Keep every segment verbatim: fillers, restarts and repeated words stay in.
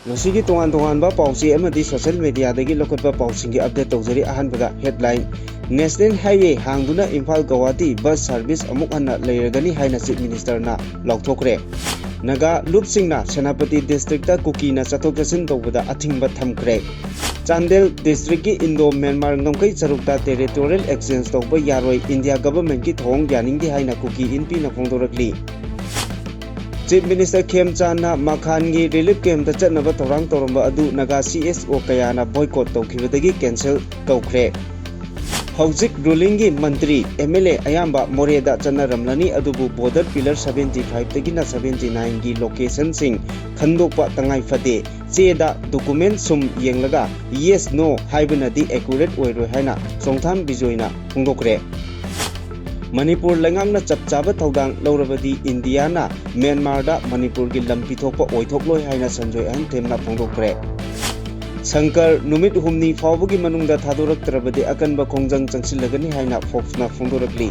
ꯉꯁꯤꯒꯤ ꯇꯣꯉꯥꯟ ꯇꯣꯉꯥꯟꯕ ꯄꯥꯎꯆꯦ ꯑꯃꯗꯤ social mediaꯗꯒꯤ ꯂꯧꯈꯠꯄ ꯄꯥꯎꯁꯤꯡꯒꯤ update ꯇꯧꯖꯔꯤ꯫ ꯑꯍꯥꯟꯕꯗ headline, National Highway ꯍꯥꯡꯗꯨꯅ Imphal Guwahati bus service ꯑꯃꯨꯛ ꯍꯟꯅ ꯂꯩꯔꯒꯅꯤ ꯍꯥꯏꯅ Chief Ministerꯅ ꯂꯥꯎꯊꯣꯛꯈ꯭ꯔꯦ꯫ ꯅꯥꯒꯥ ꯂꯨꯞꯁꯤꯡꯅ ꯁꯦꯅꯥꯄꯇꯤ districtꯇ ꯀꯨꯀꯤꯅ ꯆꯠꯊꯣꯛ ꯆꯠꯁꯤꯟ ꯇꯧꯕꯗ ꯑꯊꯤꯡꯕ ꯊꯝꯈ꯭ꯔꯦ꯫ ꯆꯥꯟꯗꯦꯜ districtꯀꯤ Indo Myanmar ꯉꯝꯈꯩ ꯁꯔꯨꯛꯇ territorial exchange ꯇꯧꯕ ꯌꯥꯔꯣꯏ, India governmentꯀꯤ ꯊꯧꯑꯣꯡ ꯌꯥꯅꯤꯡꯗꯦ ꯍꯥꯏꯅ ꯀꯨꯀꯤ ꯏꯟꯄꯤꯅ ꯐꯣꯡꯗꯣꯔꯛꯂꯤ꯫ Chief Minister ꯈꯦꯝꯆꯥꯟꯅ ꯃꯈꯥꯟꯒꯤ relief campꯇ ꯆꯠꯅꯕ ꯊꯧꯔꯥꯡ ꯇꯧꯔꯝꯕ ꯑꯗꯨ ꯅꯥꯒꯥ CSO ꯀꯌꯥꯅ boycott ꯇꯧꯈꯤꯕꯗꯒꯤ cancel ꯇꯧꯈ꯭ꯔꯦ꯫ ꯍꯧꯖꯤꯛ rulingꯒꯤ ꯃꯟꯇ꯭ꯔꯤ, MLA ꯑꯌꯥꯝꯕ ꯃꯣꯔꯦꯗ ꯆꯠꯅꯔꯝꯂꯅꯤ, ꯑꯗꯨꯕꯨ border pillar seventy fiveꯇꯒꯤꯅ seventy nineꯒꯤ locationꯁꯤꯡ ꯈꯟꯗꯣꯛꯄ ꯇꯉꯥꯏ ꯐꯗꯦ꯫ ꯆꯦꯗ document ꯁꯨꯝ ꯌꯦꯡꯂꯒ yes no ꯍꯥꯏꯕꯅꯗꯤ accurate ꯑꯣꯏꯔꯣꯏ ꯍꯥꯏꯅ ꯆꯣꯡꯊꯥꯝ ꯕꯤꯖꯣꯏꯅ ꯐꯣꯡꯗꯣꯛꯈ꯭ꯔꯦ꯫ ꯃꯅꯤꯄꯨꯔ ꯂꯩꯉꯥꯛꯅ ꯆꯞ ꯆꯥꯕ ꯊꯧꯗꯥꯡ ꯂꯧꯔꯕꯗꯤ ꯏꯟꯗꯤꯌꯥꯅ ꯃ꯭ꯌꯥꯟꯃꯥꯔꯗ ꯃꯅꯤꯄꯨꯔꯒꯤ ꯂꯝ ꯄꯤꯊꯣꯛꯄ ꯑꯣꯏꯊꯣꯛꯂꯣꯏ ꯍꯥꯏꯅ ꯁꯟꯖꯣꯏ ꯑꯍꯟꯊꯦꯝꯅ ꯐꯣꯡꯗꯣꯛꯈ꯭ꯔꯦ꯫ ꯁꯪꯀꯔ ꯅꯨꯃꯤꯠ ꯍꯨꯝꯅꯤ ꯐꯥꯎꯕꯒꯤ ꯃꯅꯨꯡꯗ ꯊꯥꯗꯣꯔꯛꯇ꯭ꯔꯕꯗꯤ ꯑꯀꯟꯕ ꯈꯣꯡꯖꯪ ꯆꯪꯁꯤꯜꯂꯒꯅꯤ ꯍꯥꯏꯅ ꯐꯣꯛꯁꯅ ꯐꯣꯡꯗꯣꯔꯛꯂꯤ꯫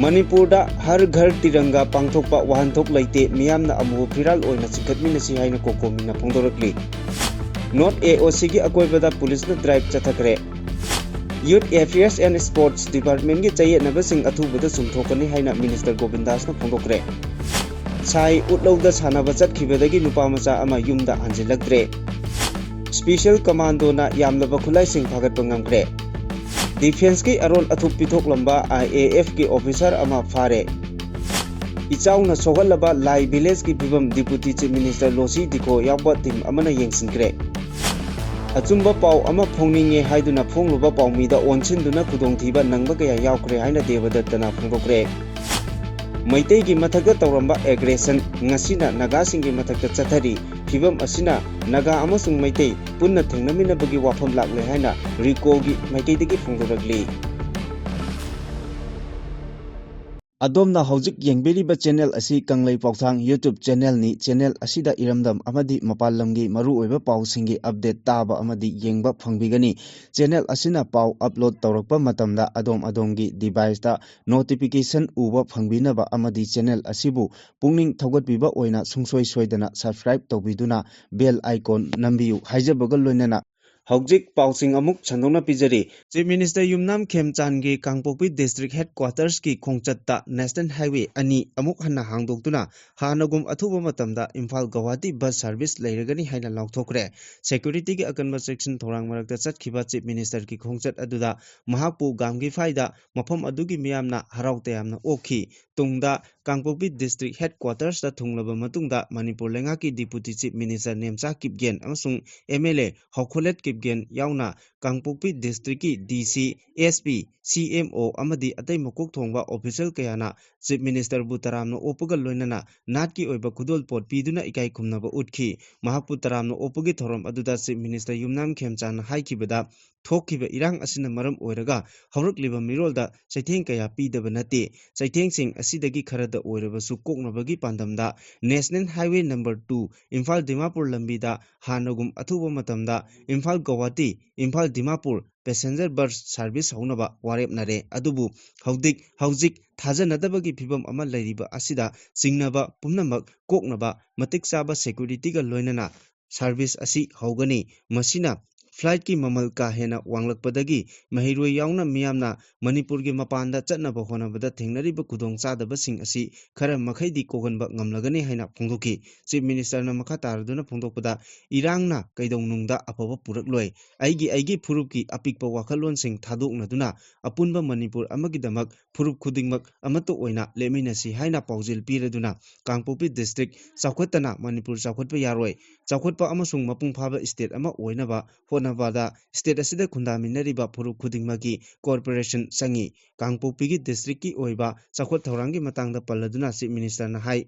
ꯃꯅꯤꯄꯨꯔꯗ ꯍꯔ ꯘꯔ ꯇꯤꯔꯪꯒꯥ ꯄꯥꯡꯊꯣꯛꯄ ꯋꯥꯍꯟꯊꯣꯛ ꯂꯩꯇꯦ, ꯃꯤꯌꯥꯝꯅ ꯑꯃꯨꯕ ꯐꯤꯔꯥꯜ ꯑꯣꯏꯅ ꯆꯤꯡꯈꯠꯃꯤꯟꯅꯁꯤ ꯍꯥꯏꯅ ꯀꯣꯀꯣꯃꯤꯅ ꯐꯣꯡꯗꯣꯔꯛꯂꯤ꯫ North AOCꯒꯤ ꯑꯀꯣꯏꯕꯗ ꯄꯨꯂꯤꯁꯅ drive ꯆꯠꯊꯈ꯭ꯔꯦ꯫ Youth Affairs and Sports Departmentꯀꯤ ꯆꯌꯦꯠꯅꯕꯁꯤꯡ ꯑꯊꯨꯕꯗ ꯆꯨꯝꯊꯣꯛꯀꯅꯤ ꯍꯥꯏꯅ Minister ꯒꯣꯕꯤꯟꯗꯥꯁꯅ ꯐꯣꯡꯗꯣꯛꯈ꯭ꯔꯦ꯫ ꯁꯥꯏ ꯎꯠꯂꯧꯗ ꯁꯥꯟꯅꯕ ꯆꯠꯈꯤꯕꯗꯒꯤ ꯅꯨꯄꯥ ꯃꯆꯥ ꯑꯃ ꯌꯨꯝꯗ ꯍꯟꯖꯤꯜꯂꯛꯇ꯭ꯔꯦ꯫ Special Commandoꯅ ꯌꯥꯝꯂꯕ ꯈꯨꯠꯂꯥꯏꯁꯤꯡ ꯐꯥꯒꯠꯄ ꯉꯝꯈ꯭ꯔꯦ꯫ Defenceꯀꯤ ꯑꯔꯣꯟ ꯑꯊꯨꯞ ꯄꯤꯊꯣꯛꯂꯝꯕ IAFꯀꯤ officer ꯑꯃ ꯐꯥꯔꯦ꯫ ꯏꯆꯥꯎꯅ ꯁꯣꯛꯍꯜꯂꯕ ꯂꯥꯏ villageꯀꯤ ꯐꯤꯕꯝ Deputy Chief Minister ꯂꯣꯁꯤ ꯗꯤꯈꯣ ꯌꯥꯎꯕ team ꯑꯃꯅ ꯌꯦꯡꯁꯤꯟꯈ꯭ꯔꯦ꯫ ꯑꯆꯨꯝꯕ ꯄꯥꯎ ꯑꯃ ꯐꯣꯡꯅꯤꯡꯉꯦ ꯍꯥꯏꯗꯨꯅ ꯐꯣꯡꯂꯨꯕ ꯄꯥꯎꯃꯤꯗ ꯑꯣꯟꯁꯤꯟꯗꯨꯅ ꯈꯨꯗꯣꯡꯊꯤꯕ ꯅꯪꯕ ꯀꯌꯥ ꯌꯥꯎꯈ꯭ꯔꯦ ꯍꯥꯏꯅ ꯗꯦꯕꯗꯠꯇꯅ ꯐꯣꯡꯗꯣꯛꯈ꯭ꯔꯦ꯫ ꯃꯩꯇꯩꯒꯤ ꯃꯊꯛꯇ ꯇꯧꯔꯝꯕ aggression ꯉꯁꯤꯅ ꯅꯥꯒꯥꯁꯤꯡꯒꯤ ꯃꯊꯛꯇ ꯆꯠꯊꯔꯤ꯫ ꯐꯤꯕꯝ ꯑꯁꯤꯅ ꯅꯥꯒꯥ ꯑꯃꯁꯨꯡ ꯃꯩꯇꯩ ꯄꯨꯟꯅ ꯊꯦꯡꯅꯃꯤꯟꯅꯕꯒꯤ ꯋꯥꯐꯝ ꯂꯥꯛꯂꯦ ꯍꯥꯏꯅ ꯔꯤꯀꯣꯒꯤ ꯃꯥꯏꯀꯩꯗꯒꯤ ꯐꯣꯡꯗꯣꯔꯛꯂꯤ꯫ ꯑꯗꯣꯝꯅ ꯍꯧꯖꯤꯛ ꯌꯦꯡꯕꯤꯔꯤꯕ ꯆꯦꯅꯦꯜ ꯑꯁꯤ ꯀꯪꯂꯩ ꯄꯥꯎꯊꯥꯡ YouTube ꯆꯦꯅꯦꯜꯅꯤ꯫ ꯆꯦꯅꯦꯜ ꯑꯁꯤꯗ ꯏꯔꯝꯗꯝ ꯑꯃꯗꯤ ꯃꯄꯥꯟ ꯂꯝꯒꯤ ꯃꯔꯨꯑꯣꯏꯕ ꯄꯥꯎꯁꯤꯡꯒꯤ ꯑꯞꯗꯦꯠ ꯇꯥꯕ ꯑꯃꯗꯤ ꯌꯦꯡꯕ ꯐꯪꯕꯤꯒꯅꯤ꯫ ꯆꯦꯅꯦꯜ ꯑꯁꯤꯅ ꯄꯥꯎ ꯑꯞꯂꯣꯗ ꯇꯧꯔꯛꯄ ꯃꯇꯝꯗ ꯑꯗꯣꯝ ꯑꯗꯣꯝꯒꯤ ꯗꯤꯚꯥꯏꯁꯇ ꯅꯣꯇꯤꯐꯤꯀꯦꯁꯟ ꯎꯕ ꯐꯪꯕꯤꯅꯕ ꯑꯃꯗꯤ ꯆꯦꯅꯦꯜ ꯑꯁꯤꯕꯨ ꯄꯨꯛꯅꯤꯡ ꯊꯧꯒꯠꯄꯤꯕ ꯑꯣꯏꯅ ꯁꯨꯡꯁꯣꯏ ꯁꯣꯏꯗꯅ ꯁꯕꯁꯀ꯭ꯔꯥꯏꯕ ꯇꯧꯕꯤꯗꯨꯅ ꯕꯦꯜ ꯑꯥꯏꯀꯣꯟ ꯅꯝꯕꯤꯌꯨ ꯍꯥꯏꯖꯕꯒ ꯂꯣꯏꯅꯅ ꯍꯧꯖꯤꯛ ꯄꯥꯎꯁꯤꯡ ꯑꯃꯨꯛ ꯁꯟꯗꯣꯛꯅ ꯄꯤꯖꯔꯤ꯫ ꯆꯤꯐ ꯃꯤꯅꯤꯁꯇꯔ ꯌꯨꯝꯅꯥꯝ ꯈꯦꯝꯆꯥꯟꯒꯤ ꯀꯥꯡꯄꯣꯛꯄꯤ ꯗꯤꯁꯇ꯭ꯔꯤꯛ ꯍꯦꯗꯀ꯭ꯋꯥꯇꯔꯁꯀꯤ ꯈꯣꯡꯆꯠꯇ ꯅꯦꯁꯅꯦꯜ ꯍꯥꯏꯋꯦ ꯑꯅꯤ ꯑꯃꯨꯛ ꯍꯟꯅ ꯍꯥꯡꯗꯣꯛꯇꯨꯅ ꯍꯥꯟꯅꯒꯨꯝ ꯑꯊꯨꯕ ꯃꯇꯝꯗ ꯏꯝꯐꯥꯜ ꯒꯧꯍꯥꯇꯤ ꯕꯁ ꯁꯥꯔꯚꯤꯁ ꯂꯩꯔꯒꯅꯤ ꯍꯥꯏꯅ ꯂꯥꯎꯊꯣꯛꯈ꯭ꯔꯦ꯫ ꯁꯦꯀ꯭ꯌꯨꯔꯤꯇꯤꯒꯤ ꯑꯀꯟꯕ ꯆꯦꯛꯁꯤꯟ ꯊꯧꯔꯥꯡ ꯃꯔꯛꯇ ꯆꯠꯈꯤꯕ ꯆꯤꯐ ꯃꯤꯅꯤꯁꯇꯔꯒꯤ ꯈꯣꯡꯆꯠ ꯑꯗꯨꯗ ꯃꯍꯥꯛꯄꯨ ꯒꯥꯝꯒꯤꯐꯥꯏꯗ ꯃꯐꯝ ꯑꯗꯨꯒꯤ ꯃꯤꯌꯥꯝꯅ ꯍꯔꯥꯎ ꯇꯌꯥꯝꯅ ꯑꯣꯛꯈꯤ꯫ ꯇꯨꯡꯗ ꯀꯥꯡꯄꯣꯛꯄꯤ ꯗꯤꯁꯇ꯭ꯔꯤꯛ ꯍꯦꯗꯀ꯭ꯋꯥꯇꯔꯁꯇ ꯊꯨꯡꯂꯕ ꯃꯇꯨꯡꯗ ꯃꯅꯤꯄꯨꯔ ꯂꯩꯉꯥꯛꯀꯤ deputy chief minister Nemcha Kipgen ꯑꯃꯁꯨꯡ ꯑꯦꯝ ꯑꯦꯜ ꯑꯦ ꯍꯧꯈꯣꯂꯦꯠ ꯀꯤꯞꯒꯦꯟ ꯌꯥꯎꯅ ꯀꯥꯡꯄꯣꯛꯄꯤ ꯗꯤꯁꯇ꯭ꯔꯤꯛꯀꯤ ꯗꯤ ꯁꯤ, ꯑꯦꯁ ꯄꯤ, ꯁꯤ ꯑꯦꯝ ꯑꯣ ꯑꯃꯗꯤ ꯑꯇꯩ ꯃꯀꯣꯛ ꯊꯣꯡꯕ ꯑꯣꯐꯤꯁꯤꯌꯦꯜ ꯀꯌꯥꯅ ꯆꯤꯐ ꯃꯤꯅꯤꯁꯇꯔꯕꯨ ꯇꯔꯥꯝꯅ ꯑꯣꯛꯄꯒ ꯂꯣꯏꯅꯅ ꯅꯥꯠꯀꯤ ꯑꯣꯏꯕ ꯈꯨꯗꯣꯜꯄꯣꯠ ꯄꯤꯗꯨꯅ ꯏꯀꯥꯏ ꯈꯨꯝꯅꯕ ꯎꯠꯈꯤ꯫ ꯃꯍꯥꯛꯄꯨ ꯇꯔꯥꯝꯅ ꯑꯣꯛꯄꯒꯤ ꯊꯧꯔꯝ ꯑꯗꯨꯗ ꯆꯤꯐ ꯃꯤꯅꯤꯁꯇꯔ ꯌꯨꯝꯅꯥꯝ ꯈꯦꯝꯆꯥꯟꯅ ꯍꯥꯏꯈꯤꯕꯗ, ꯊꯣꯛꯈꯤꯕ ꯏꯔꯥꯡ ꯑꯁꯤꯅ ꯃꯔꯝ ꯑꯣꯏꯔꯒ ꯍꯧꯔꯛꯂꯤꯕ ꯃꯤꯔꯣꯜꯗ ꯆꯩꯊꯦꯡ ꯀꯌꯥ ꯄꯤꯗꯕ ꯅꯠꯇꯦ꯫ ꯆꯩꯊꯦꯡꯁꯤꯡ ꯑꯁꯤꯗꯒꯤ ꯈꯔꯗ ꯑꯣꯏꯔꯕꯁꯨ ꯀꯣꯛꯅꯕꯒꯤ ꯄꯥꯟꯗꯝꯗ national highway number two Imphal Dimapur ꯂꯝꯕꯤꯗ ꯍꯥꯟꯅꯒꯨꯝ ꯑꯊꯨꯕ ꯃꯇꯝꯗ Imphal Guwahati, Imphal Dimapur passenger bus service ꯍꯧꯅꯕ ꯋꯥꯔꯦꯞꯅꯔꯦ꯫ ꯑꯗꯨꯕꯨ ꯍꯧꯖꯤꯛ, ꯍꯧꯖꯤꯛ ꯊꯥꯖꯅꯗꯕꯒꯤ ꯐꯤꯕꯝ ꯑꯃ ꯂꯩꯔꯤꯕ ꯑꯁꯤꯗ ꯆꯤꯡꯅꯕ ꯄꯨꯝꯅꯃꯛ ꯀꯣꯛꯅꯕ ꯃꯇꯤꯛ ꯆꯥꯕ ꯁꯦꯀ꯭ꯌꯨꯔꯤꯇꯤꯒ ꯂꯣꯏꯅꯅ ꯁꯥꯔꯚꯤꯁ ꯑꯁꯤ ꯍꯧꯒꯅꯤ꯫ ꯃꯁꯤꯅ ꯐ꯭ꯂꯥꯏꯠꯀꯤ ꯃꯃꯜ ꯀꯥ ꯍꯦꯟꯅ ꯋꯥꯡꯂꯛꯄꯗꯒꯤ ꯃꯍꯩꯔꯣꯏ ꯌꯥꯎꯅ ꯃꯤꯌꯥꯝꯅ ꯃꯅꯤꯄꯨꯔꯒꯤ ꯃꯄꯥꯟꯗ ꯆꯠꯅꯕ ꯍꯣꯠꯅꯕꯗ ꯊꯦꯡꯅꯔꯤꯕ ꯈꯨꯗꯣꯡꯆꯥꯗꯕꯁꯤꯡ ꯑꯁꯤ ꯈꯔ ꯃꯈꯩꯗꯤ ꯀꯣꯛꯍꯟꯕ ꯉꯝꯂꯒꯅꯤ ꯍꯥꯏꯅ ꯐꯣꯡꯗꯣꯛꯈꯤ꯫ ꯆꯤꯐ ꯃꯤꯅꯤꯁꯇꯔꯅ ꯃꯈꯥ ꯇꯥꯔꯗꯨꯅ ꯐꯣꯡꯗꯣꯛꯄꯗ, ꯏꯔꯥꯡꯅ ꯀꯩꯗꯧꯅꯨꯡꯗ ꯑꯐꯕ ꯄꯨꯔꯛꯂꯣꯏ꯫ ꯑꯩꯒꯤ, ꯑꯩꯒꯤ ꯐꯨꯔꯨꯞꯀꯤ ꯑꯄꯤꯛꯄ ꯋꯥꯈꯜꯂꯣꯟꯁꯤꯡ ꯊꯥꯗꯣꯛꯅꯗꯨꯅ ꯑꯄꯨꯟꯕ ꯃꯅꯤꯄꯨꯔ ꯑꯃꯒꯤꯗꯃꯛ ꯐꯨꯔꯨꯞ ꯈꯨꯗꯤꯡꯃꯛ ꯑꯃꯠꯇ ꯑꯣꯏꯅ ꯂꯦꯞꯃꯤꯟꯅꯁꯤ ꯍꯥꯏꯅ ꯄꯥꯎꯖꯦꯜ ꯄꯤꯔꯗꯨꯅ ꯀꯥꯡꯄꯣꯛꯄꯤ ꯗꯤꯁꯇ꯭ꯔꯤꯛ ꯆꯥꯎꯈꯠꯇꯅ ꯃꯅꯤꯄꯨꯔ ꯆꯥꯎꯈꯠꯄ ꯌꯥꯔꯣꯏ꯫ ꯆꯥꯎꯈꯠꯄ ꯑꯃꯁꯨꯡ ꯃꯄꯨꯡ ꯐꯥꯕ ꯁ꯭ꯇꯦꯠ ꯑꯃ ꯑꯣꯏꯅꯕ ꯍꯣꯠꯅꯕꯗ ꯁ꯭ꯇꯦꯠ ꯑꯁꯤꯗ ꯈꯨꯟꯗꯥꯃꯤꯟꯅꯔꯤꯕ ꯐꯨꯔꯨꯞ ꯈꯨꯗꯤꯡꯃꯛꯀꯤ ꯀꯣꯑꯣꯄꯔꯦꯁꯟ ꯆꯪꯏ꯫ ꯀꯥꯡꯄꯣꯛꯄꯤꯒꯤ ꯗꯤꯁꯇ꯭ꯔꯤꯛꯀꯤ ꯑꯣꯏꯕ ꯆꯥꯎꯈꯠ ꯊꯧꯔꯥꯡꯒꯤ ꯃꯇꯥꯡꯗ ꯄꯜꯂꯗꯨꯅ ꯆꯤꯐ ꯃꯤꯅꯤꯁꯇꯔꯅ ꯍꯥꯏ,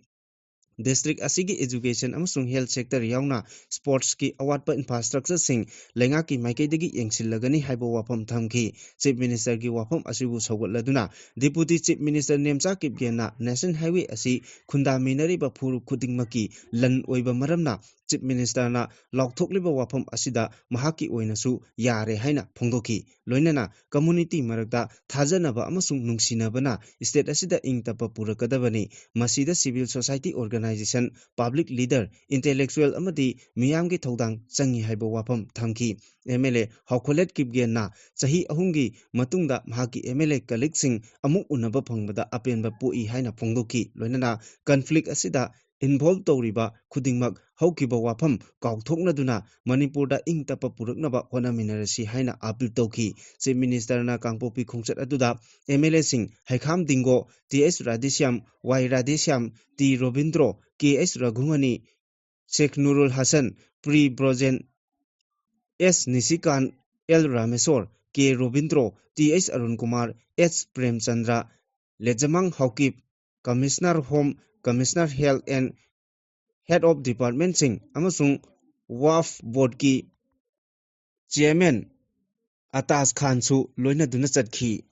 district ꯑꯁꯤꯒꯤ education ꯑꯃꯁꯨꯡ health sector ꯌꯥꯎꯅ sportsꯀꯤ ꯑꯋꯥꯠꯄ infrastructureꯁꯤꯡ ꯂꯩꯉꯥꯛꯀꯤ ꯃꯥꯏꯀꯩꯗꯒꯤ ꯌꯦꯡꯁꯤꯜꯂꯒꯅꯤ ꯍꯥꯏꯕ ꯋꯥꯐꯝ ꯊꯝꯈꯤ꯫ Chief Ministerꯒꯤ ꯋꯥꯐꯝ ꯑꯁꯤꯕꯨ ꯁꯧꯒꯠꯂꯗꯨꯅ Deputy Chief Minister Nemcha ꯀꯤꯞꯒꯦꯟꯅ National Highway ꯑꯁꯤ ꯈꯨꯟꯗꯥꯃꯤꯟꯅꯔꯤꯕ ꯐꯨꯔꯨꯞ ꯈꯨꯗꯤꯡꯃꯛꯀꯤ ꯂꯟ ꯑꯣꯏꯕ ꯃꯔꯝꯅ Chief Ministerꯅ ꯂꯥꯎꯊꯣꯛꯂꯤꯕ ꯋꯥꯐꯝ ꯑꯁꯤꯗ ꯃꯍꯥꯛꯀꯤ ꯑꯣꯏꯅꯁꯨ ꯌꯥꯔꯦ ꯍꯥꯏꯅ ꯐꯣꯡꯗꯣꯛꯈꯤ꯫ ꯂꯣꯏꯅꯅ community ꯃꯔꯛꯇ ꯊꯥꯖꯅꯕ ꯑꯃꯁꯨꯡ ꯅꯨꯡꯁꯤꯅꯕꯅ state ꯑꯁꯤꯗ ꯏꯪ ꯇꯞꯄ ꯄꯨꯔꯛꯀꯗꯕꯅꯤ꯫ ꯃꯁꯤꯗ civil society organization, public leader, intellectual ꯑꯃꯗꯤ ꯃꯤꯌꯥꯝꯒꯤ ꯊꯧꯗꯥꯡ ꯆꯪꯏ ꯍꯥꯏꯕ ꯋꯥꯐꯝ ꯊꯝꯈꯤ꯫ MLA ꯍꯥꯎꯈꯣꯂꯦꯠ ꯀꯤꯞꯒꯦꯟꯅ ꯆꯍꯤ ꯑꯍꯨꯝꯒꯤ ꯃꯇꯨꯡꯗ ꯃꯍꯥꯛꯀꯤ MLA colleagueꯁꯤꯡ ꯑꯃꯨꯛ ꯎꯅꯕ ꯐꯪꯕꯗ ꯑꯄꯦꯟꯕ ꯄꯣꯛꯏ ꯍꯥꯏꯅ ꯐꯣꯡꯗꯣꯛꯈꯤ꯫ ꯂꯣꯏꯅꯅ conflict ꯑꯁꯤꯗ involve ꯇꯧꯔꯤꯕ ꯈꯨꯗꯤꯡꯃꯛ ꯍꯧꯈꯤꯕ ꯋꯥꯐꯝ ꯀꯥꯎꯊꯣꯛꯅꯗꯨꯅ ꯃꯅꯤꯄꯨꯔꯗ ꯏꯪ ꯇꯞꯄ ꯄꯨꯔꯛꯅꯕ ꯍꯣꯠꯅꯃꯤꯟꯅꯔꯁꯤ ꯍꯥꯏꯅ appeal ꯇꯧꯈꯤ꯫ Chief Ministerꯅ ꯀꯥꯡꯄꯣꯛꯄꯤ ꯈꯣꯡꯆꯠ ꯑꯗꯨꯗ MLAꯁꯤꯡ Heikham Dingo, T H Radheshyam, Y Radheshyam, T Robindro, K H Raghumani, Sheikh Nurul Hassan, ꯄ꯭ꯔꯤ Brojen, S Nishikant, L Rameshwar, K Robindro, T H Arun Kumar, H Premchandra, Lejmang Haokip, Commissioner Home, Commissioner Health and Head of Departmentꯁꯤꯡ ꯑꯃꯁꯨꯡ ꯋꯥꯐ ꯕꯣꯔꯗꯀꯤ chairman ꯑꯇꯥꯖ ꯈꯥꯟꯁꯨ ꯂꯣꯏꯅꯗꯨꯅ ꯆꯠꯈꯤ꯫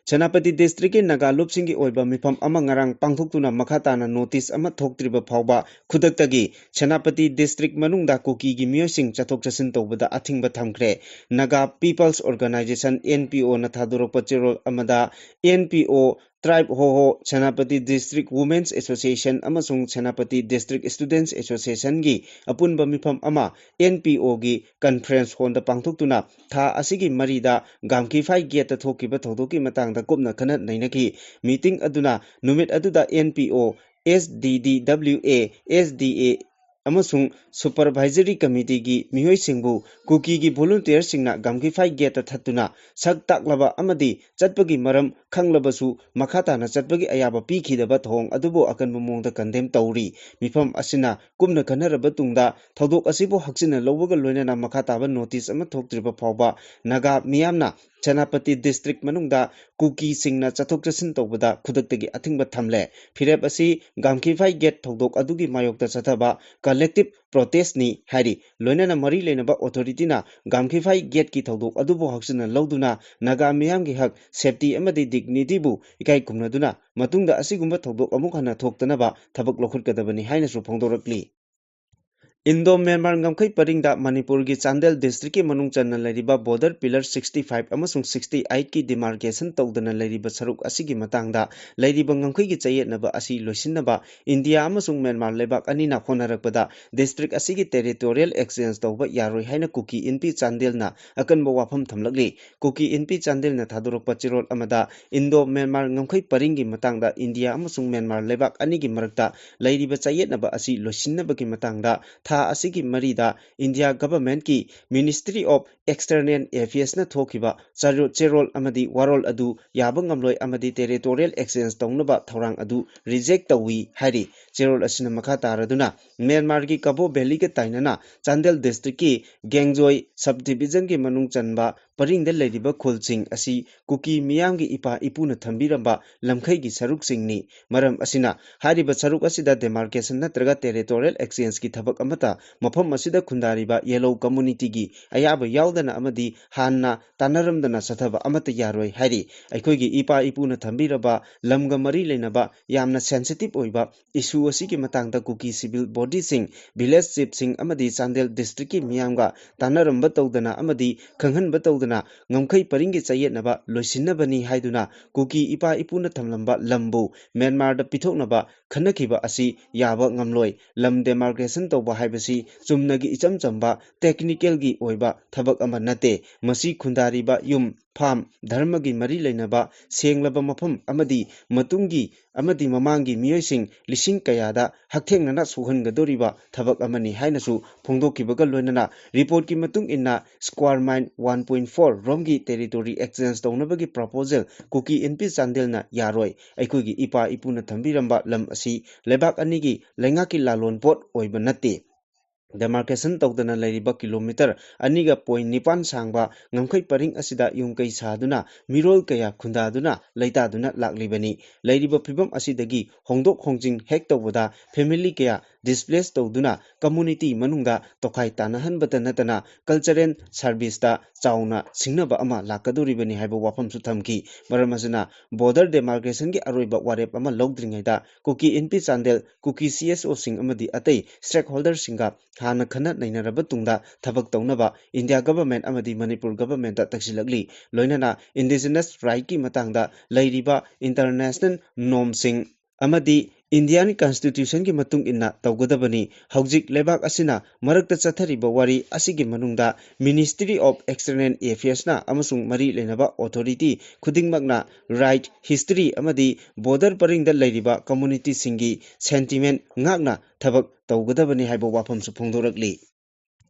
ꯁꯦꯅꯥꯄꯇꯤ districtꯀꯤ ꯅꯥꯒꯥ ꯂꯨꯞꯁꯤꯡꯒꯤ ꯑꯣꯏꯕ ꯃꯤꯐꯝ ꯑꯃ ꯉꯔꯥꯡ ꯄꯥꯡꯊꯣꯛꯇꯨꯅ ꯃꯈꯥ ꯇꯥꯅ notice ꯑꯃ ꯊꯣꯛꯇ꯭ꯔꯤꯕ ꯐꯥꯎꯕ ꯈꯨꯗꯛꯇꯒꯤ ꯁꯦꯅꯥꯄꯇꯤ district ꯃꯅꯨꯡꯗ ꯀꯨꯀꯤꯒꯤ ꯃꯤꯑꯣꯏꯁꯤꯡ ꯆꯠꯊꯣꯛ ꯆꯠꯁꯤꯟ ꯇꯧꯕꯗ ꯑꯊꯤꯡꯕ ꯊꯝꯈ꯭ꯔꯦ꯫ Naga People's Organisation, NPOꯅ ꯊꯥꯗꯣꯔꯛꯄ ꯆꯦꯔꯣꯜ ꯑꯃꯗ NPO Tribe Hoho, Senapati District Women's Association ꯑꯃꯁꯨꯡ Senapati District Students Associationꯒꯤ ꯑꯄꯨꯟꯕ ꯃꯤꯐꯝ ꯑꯃ NPOꯒꯤ conference hallꯗ ꯄꯥꯡꯊꯣꯛꯇꯨꯅ ꯊꯥ ꯑꯁꯤꯒꯤ ꯃꯔꯤꯗ ꯒꯥꯝꯈꯤꯐꯥꯏ gateꯇ ꯊꯣꯛꯈꯤꯕ ꯊꯧꯗꯣꯛꯀꯤ ꯃꯇꯥꯡꯗ ꯀꯨꯞꯅ ꯈꯟꯅ ꯅꯩꯅꯈꯤ꯫ Meeting ꯑꯗꯨꯅ ꯅꯨꯃꯤꯠ ꯑꯗꯨꯗ NPO, SDDWA, SDA ꯑꯃꯁꯨꯡ Supervisory Committeeꯒꯤ ꯃꯤꯑꯣꯏꯁꯤꯡꯕꯨ ꯀꯨꯀꯤꯒꯤ volunteerꯁꯤꯡꯅ ꯒꯥꯝꯈꯤꯐꯥꯏ gateꯇ ꯊꯠꯇꯨꯅ ꯁꯛ ꯇꯥꯛꯂꯕ ꯑꯃꯗꯤ ꯆꯠꯄꯒꯤ ꯃꯔꯝ ꯈꯪꯂꯕꯁꯨ ꯃꯈꯥ ꯇꯥꯅ ꯆꯠꯄꯒꯤ ꯑꯌꯥꯕ ꯄꯤꯈꯤꯗꯕ ꯊꯧꯑꯣꯡ ꯑꯗꯨꯕꯨ ꯑꯀꯟꯕ ꯃꯑꯣꯡꯗ condemn ꯇꯧꯔꯤ꯫ ꯃꯤꯐꯝ ꯑꯁꯤꯅ ꯀꯨꯞꯅ ꯈꯟꯅꯔꯕ ꯇꯨꯡꯗ ꯊꯧꯗꯣꯛ ꯑꯁꯤꯕꯨ ꯍꯛꯆꯤꯟꯅ ꯂꯧꯕꯒ ꯂꯣꯏꯅꯅ ꯃꯈꯥ ꯇꯥꯕ notice ꯑꯃ ꯊꯣꯛꯇ꯭ꯔꯤꯕ ꯐꯥꯎꯕ ꯅꯥꯒꯥ ꯃꯤꯌꯥꯝꯅ ꯁꯦꯅꯥꯄꯇꯤ ꯗꯤꯁꯇ꯭ꯔꯤꯛ ꯃꯅꯨꯡꯗ ꯀꯨꯀꯤꯁꯤꯡꯅ ꯆꯠꯊꯣꯛ ꯆꯠꯁꯤꯟ ꯇꯧꯕꯗ ꯈꯨꯗꯛꯇꯒꯤ ꯑꯊꯤꯡꯕ ꯊꯝꯂꯦ꯫ ꯐꯤꯔꯦꯞ ꯑꯁꯤ ꯒꯥꯝꯈꯤꯐꯥꯏ ꯒꯦꯠ ꯊꯧꯗꯣꯛ ꯑꯗꯨꯒꯤ ꯃꯥꯌꯣꯛꯇ ꯆꯠꯊꯕ ꯀꯂꯦꯛꯇꯤꯚ ꯄ꯭ꯔꯣꯇꯦꯁꯅꯤ ꯍꯥꯏꯔꯤ꯫ ꯂꯣꯏꯅꯅ ꯃꯔꯤ ꯂꯩꯅꯕ ꯑꯣꯊꯣꯔꯤꯇꯤꯅ ꯒꯥꯝꯈꯤꯐꯥꯏ ꯒꯦꯠꯀꯤ ꯊꯧꯗꯣꯛ ꯑꯗꯨꯕꯨ ꯍꯛꯆꯤꯟꯅ ꯂꯧꯗꯨꯅ ꯅꯥꯒꯥ ꯃꯤꯌꯥꯝꯒꯤ ꯍꯛ, ꯁꯦꯐꯇꯤ ꯑꯃꯗꯤ ꯗꯤꯒꯅꯤꯇꯤꯕꯨ ꯏꯀꯥꯏ ꯈꯨꯝꯅꯗꯨꯅ ꯃꯇꯨꯡꯗ ꯑꯁꯤꯒꯨꯝꯕ ꯊꯧꯗꯣꯛ ꯑꯃꯨꯛ ꯍꯟꯅ ꯊꯣꯛꯇꯅꯕ ꯊꯕꯛ ꯂꯧꯈꯠꯀꯗꯕꯅꯤ ꯍꯥꯏꯅꯁꯨ ꯐꯣꯡꯗꯣꯔꯛꯂꯤ꯫ ꯏꯟꯗꯣ ꯃ꯭ꯌꯥꯟꯃꯥꯔ ꯉꯝꯈꯩ ꯄꯔꯤꯡꯗ ꯃꯅꯤꯄꯨꯔꯒꯤ ꯆꯥꯟꯗꯦꯜ ꯗꯤꯁꯇ꯭ꯔꯤꯛꯀꯤ ꯃꯅꯨꯡ ꯆꯟꯅ ꯂꯩꯔꯤꯕ ꯕꯣꯔꯗꯔ ꯄꯤꯂꯔ ꯁꯤꯛꯁꯇꯤ ꯐꯥꯏꯚ ꯑꯃꯁꯨꯡ ꯁꯤꯛꯁꯇꯤ ꯑꯩꯠꯀꯤ ꯗꯤꯃꯥꯔꯀꯦꯁꯟ ꯇꯧꯗꯅ ꯂꯩꯔꯤꯕ ꯁꯔꯨꯛ ꯑꯁꯤꯒꯤ ꯃꯇꯥꯡꯗ ꯂꯩꯔꯤꯕ ꯉꯝꯈꯩꯒꯤ ꯆꯌꯦꯠꯅꯕ ꯑꯁꯤ ꯂꯣꯏꯁꯤꯟꯅꯕ ꯏꯟꯗꯤꯌꯥ ꯑꯃꯁꯨꯡ ꯃ꯭ꯌꯥꯟꯃꯥꯔ ꯂꯩꯕꯥꯛ ꯑꯅꯤꯅ ꯍꯣꯠꯅꯔꯛꯄꯗ ꯗꯤꯁꯇ꯭ꯔꯤꯛ ꯑꯁꯤꯒꯤ ꯇꯦꯔꯤꯇꯣꯔꯤꯌꯦꯜ ꯑꯦꯛꯁꯆꯦꯟꯖ ꯇꯧꯕ ꯌꯥꯔꯣꯏ ꯍꯥꯏꯅ ꯀꯨꯀꯤ ꯏꯟꯄꯤ ꯆꯥꯟꯗꯦꯜꯅ ꯑꯀꯟꯕ ꯋꯥꯐꯝ ꯊꯝꯂꯛꯂꯤ꯫ ꯀꯨꯀꯤ ꯏꯟꯄꯤ ꯆꯥꯟꯗꯦꯜꯅ ꯊꯥꯗꯣꯔꯛꯄ ꯆꯦꯔꯣꯜ ꯑꯃꯗ ꯏꯟꯗꯣ ꯃ꯭ꯌꯥꯟꯃꯥꯔ ꯉꯝꯈꯩ ꯄꯔꯤꯡꯒꯤ ꯃꯇꯥꯡꯗ ꯏꯟꯗꯤꯌꯥ ꯑꯃꯁꯨꯡ ꯃ꯭ꯌꯥꯟꯃꯥꯔ ꯂꯩꯕꯥꯛ ꯑꯅꯤꯒꯤ ꯃꯔꯛꯇ ꯂꯩꯔꯤꯕ ꯆꯌꯦꯠꯅꯕ ꯑꯁꯤ ꯂꯣꯏꯁꯤꯟꯅꯕꯒꯤ ꯃꯇꯥꯡꯗ ꯊꯥ ꯑꯁꯤꯒꯤ ꯃꯔꯤꯗ ꯏꯟꯗꯤꯌꯥ ꯒꯚꯔꯟꯃꯦꯟꯠꯀꯤ ꯃꯤꯅꯤꯁꯇ꯭ꯔꯤ ꯑꯣꯐ ꯑꯦꯛꯁꯇꯔꯅꯦꯜ ꯑꯦꯐꯤꯌꯔꯁꯅ ꯊꯣꯛꯈꯤꯕ ꯆꯔꯣ-, ꯆꯦꯔꯣꯜ ꯑꯃꯗꯤ ꯋꯥꯔꯣꯜ ꯑꯗꯨ ꯌꯥꯕ ꯉꯝꯂꯣꯏ ꯑꯃꯗꯤ ꯇꯦꯔꯤꯇꯣꯔꯤꯌꯦꯜ ꯑꯦꯛꯁꯆꯦꯟꯖ ꯇꯧꯅꯕ ꯊꯧꯔꯥꯡ ꯑꯗꯨ ꯔꯤꯖꯦꯛ ꯇꯧꯏ ꯍꯥꯏꯔꯤ꯫ ꯆꯦꯔꯣꯜ ꯑꯁꯤꯅ ꯃꯈꯥ ꯇꯥꯔꯗꯨꯅ ꯃ꯭ꯌꯥꯟꯃꯥꯔꯒꯤ ꯀꯕꯣ ꯚꯦꯂꯤꯒ ꯇꯥꯏꯅꯅ ꯆꯥꯟꯗꯦꯜ ꯗꯤꯁꯇ꯭ꯔꯤꯛꯀꯤ ꯒꯦꯡꯖꯣꯏ ꯁꯕ ꯗꯤꯕꯤꯖꯟꯒꯤ ꯃꯅꯨꯡ ꯆꯟꯕ ꯄꯔꯤꯡꯗ ꯂꯩꯔꯤꯕ ꯈꯨꯜꯁꯤꯡ ꯑꯁꯤ ꯀꯨꯀꯤ ꯃꯤꯌꯥꯝꯒꯤ ꯏꯄꯥ ꯏꯄꯨꯅ ꯊꯝꯕꯤꯔꯝꯕ ꯂꯝꯈꯩꯒꯤ ꯁꯔꯨꯛꯁꯤꯡꯅꯤ꯫ ꯃꯔꯝ ꯑꯁꯤꯅ ꯍꯥꯏꯔꯤꯕ ꯁꯔꯨꯛ ꯑꯁꯤꯗ ꯗꯦꯃꯥꯔꯀꯦꯁꯟ ꯅꯠꯇ꯭ꯔꯒ ꯇꯦꯔꯤꯇꯣꯔꯤꯌꯦꯜ ꯑꯦꯛꯁꯆꯦꯟꯖꯀꯤ ꯊꯕꯛ ꯑꯃꯠꯇ ꯃꯐꯝ ꯑꯁꯤꯗ ꯈꯨꯟꯗꯥꯔꯤꯕ ꯌꯦꯂꯧ ꯀꯝꯃꯨꯅꯤꯇꯤꯒꯤ ꯑꯌꯥꯕ ꯌꯥꯎꯗꯅ ꯑꯃꯗꯤ ꯍꯥꯟꯅ ꯇꯥꯟꯅꯔꯝꯗꯅ ꯆꯠꯊꯕ ꯑꯃꯠꯇ ꯌꯥꯔꯣꯏ ꯍꯥꯏꯔꯤ꯫ ꯑꯩꯈꯣꯏꯒꯤ ꯏꯄꯥ ꯏꯄꯨꯅ ꯊꯝꯕꯤꯔꯕ ꯂꯝꯒ ꯃꯔꯤ ꯂꯩꯅꯕ ꯌꯥꯝꯅ ꯁꯦꯟꯁꯤꯇꯤꯚ ꯑꯣꯏꯕ ꯏꯁꯨ ꯑꯁꯤꯒꯤ ꯃꯇꯥꯡꯗ ꯀꯨꯀꯤ ꯁꯤꯚꯤꯜ ꯕꯣꯗꯤꯁꯤꯡ, ꯚꯤꯂꯦꯖ ꯆꯤꯐꯁꯤꯡ ꯑꯃꯗꯤ ꯆꯥꯟꯗꯦꯜ ꯗꯤꯁꯇ꯭ꯔꯤꯛꯀꯤ ꯃꯤꯌꯥꯝꯒ ꯇꯥꯟꯅꯔꯝꯕ ꯇꯧꯗꯅ ꯑꯃꯗꯤ ꯈꯪꯍꯟꯕ ꯇꯧꯗꯅ ꯉꯝꯈꯩ ꯄꯔꯤꯡꯒꯤ ꯆꯌꯦꯠꯅꯕ ꯂꯣꯏꯁꯤꯟꯅꯕꯅꯤ ꯍꯥꯏꯗꯨꯅ ꯀꯨꯀꯤ ꯏꯄꯥ ꯏꯄꯨꯅ ꯊꯝꯂꯝꯕ ꯂꯝꯕꯨ ꯃ꯭ꯌꯥꯟꯃꯥꯔꯗ ꯄꯤꯊꯣꯛꯅꯕ ꯈꯟꯅꯈꯤꯕ ꯑꯁꯤ ꯌꯥꯕ ꯉꯝꯂꯣꯏ꯫ ꯂꯝ ꯗꯦꯃꯥꯔꯀꯦꯁꯟ ꯇꯧꯕ ꯍꯥꯏꯕꯁꯤ ꯆꯨꯝꯅꯒꯤ ꯏꯆꯝ ꯆꯝꯕ ꯇꯦꯛꯅꯤꯀꯦꯜꯒꯤ ꯑꯣꯏꯕ ꯊꯕꯛ ꯑꯃ ꯅꯠꯇꯦ꯫ ꯃꯁꯤ ꯈꯨꯟꯗꯥꯔꯤꯕ ꯌꯨꯝ, ꯐꯥꯝ, ꯙꯔꯃꯒꯤ ꯃꯔꯤ ꯂꯩꯅꯕ ꯁꯦꯡꯂꯕ ꯃꯐꯝ ꯑꯃꯗꯤ ꯃꯇꯨꯡꯒꯤ ꯑꯃꯗꯤ ꯃꯃꯥꯡꯒꯤ ꯃꯤꯑꯣꯏꯁꯤꯡ ꯂꯤꯁꯤꯡ ꯀꯌꯥꯗ ꯍꯛꯊꯦꯡꯅꯅ ꯁꯣꯛꯍꯟꯒꯗꯧꯔꯤꯕ ꯊꯕꯛ ꯑꯃꯅꯤ ꯍꯥꯏꯅꯁꯨ ꯐꯣꯡꯗꯣꯛꯈꯤꯕꯒ ꯂꯣꯏꯅꯅ ꯔꯤꯄꯣꯔꯠꯀꯤ ꯃꯇꯨꯡ ꯏꯟꯅ square mile one point four ꯔꯣꯝꯒꯤ ꯇꯦꯔꯤꯇꯣꯔꯤ ꯑꯦꯛꯁꯆꯦꯟꯖ ꯇꯧꯅꯕꯒꯤ ꯄ꯭ꯔꯣꯄꯣꯖꯦꯜ ꯀꯨꯀꯤ ꯏꯟꯄꯤ ꯆꯥꯟꯗꯦꯜꯅ ꯌꯥꯔꯣꯏ꯫ ꯑꯩꯈꯣꯏꯒꯤ ꯏꯄꯥ ꯏꯄꯨꯅ ꯊꯝꯕꯤꯔꯝꯕ ꯂꯝ ꯑꯁꯤ ꯂꯩꯕꯥꯛ ꯑꯅꯤꯒꯤ ꯂꯩꯉꯥꯛꯀꯤ ꯂꯥꯂꯣꯟ ꯄꯣꯠ ꯑꯣꯏꯕ ꯅꯠꯇꯦ꯫ demarcation ꯇꯧꯗꯅ ꯂꯩꯔꯤꯕ kilometre ꯑꯅꯤꯒ point ꯅꯤꯄꯥꯟ ꯁꯥꯡꯕ ꯉꯝꯈꯩ ꯄꯔꯤꯡ ꯑꯁꯤꯗ ꯌꯨꯝ ꯀꯩ ꯁꯥꯗꯨꯅ ꯃꯤꯔꯣꯜ ꯀꯌꯥ ꯈꯨꯟꯗꯥꯗꯨꯅ ꯂꯩꯇꯥꯗꯨꯅ ꯂꯥꯛꯂꯤꯕꯅꯤ꯫ ꯂꯩꯔꯤꯕ ꯐꯤꯕꯝ ꯑꯁꯤꯗꯒꯤ ꯍꯣꯡꯗꯣꯛ ꯍꯣꯡꯖꯤꯟ ꯍꯦꯛ ꯇꯧꯕꯗ family ꯀꯌꯥ displace ꯇꯧꯗꯨꯅ community ꯃꯅꯨꯡꯗ ꯇꯣꯈꯥꯏ ꯇꯥꯅꯍꯟꯕꯇ ꯅꯠꯇꯅ cultural serviceꯇ ꯆꯥꯎꯅ ꯁꯤꯡꯅꯕ ꯑꯃ ꯂꯥꯛꯀꯗꯧꯔꯤꯕꯅꯤ ꯍꯥꯏꯕ ꯋꯥꯐꯝꯁꯨ ꯊꯝꯈꯤ꯫ ꯃꯔꯝ ꯑꯁꯤꯅ border demarcationꯒꯤ ꯑꯔꯣꯏꯕ ꯋꯥꯔꯦꯞ ꯑꯃ ꯂꯧꯗ꯭ꯔꯤꯉꯩꯗ ꯀꯨꯀꯤ ꯏꯟꯄꯤ ꯆꯥꯟꯗꯦꯜ, ꯀꯨꯀꯤ CSOꯁꯤꯡ ꯑꯃꯗꯤ ꯑꯇꯩ stakeholderꯁꯤꯡꯒ ꯍꯥꯟꯅ ꯈꯟꯅ ꯅꯩꯅꯔꯕ ꯇꯨꯡꯗ ꯊꯕꯛ ꯇꯧꯅꯕ India government ꯑꯃꯗꯤ ꯃꯅꯤꯄꯨꯔ governmentꯇ ꯇꯛꯁꯤꯜꯂꯛꯂꯤ꯫ ꯂꯣꯏꯅꯅ indigenous rightꯀꯤ ꯃꯇꯥꯡꯗ ꯂꯩꯔꯤꯕ international normꯁꯤꯡ ꯑꯃꯗꯤ Indian constitutionꯒꯤ ꯃꯇꯨꯡ ꯏꯟꯅ ꯇꯧꯒꯗꯕꯅꯤ꯫ ꯍꯧꯖꯤꯛ ꯂꯩꯕꯥꯛ ꯑꯁꯤꯅ ꯃꯔꯛꯇ ꯆꯠꯊꯔꯤꯕ ꯋꯥꯔꯤ ꯑꯁꯤꯒꯤ ꯃꯅꯨꯡꯗ Ministry of External Affairsꯅ ꯑꯃꯁꯨꯡ ꯃꯔꯤ ꯂꯩꯅꯕ authority ꯈꯨꯗꯤꯡꯃꯛꯅ right, history ꯑꯃꯗꯤ border ꯄꯔꯤꯡꯗ ꯂꯩꯔꯤꯕ communityꯁꯤꯡꯒꯤ sentiment ꯉꯥꯛꯅ ꯊꯕꯛ ꯇꯧꯒꯗꯕꯅꯤ ꯍꯥꯏꯕ ꯋꯥꯐꯝꯁꯨ ꯐꯣꯡꯗꯣꯔꯛꯂꯤ꯫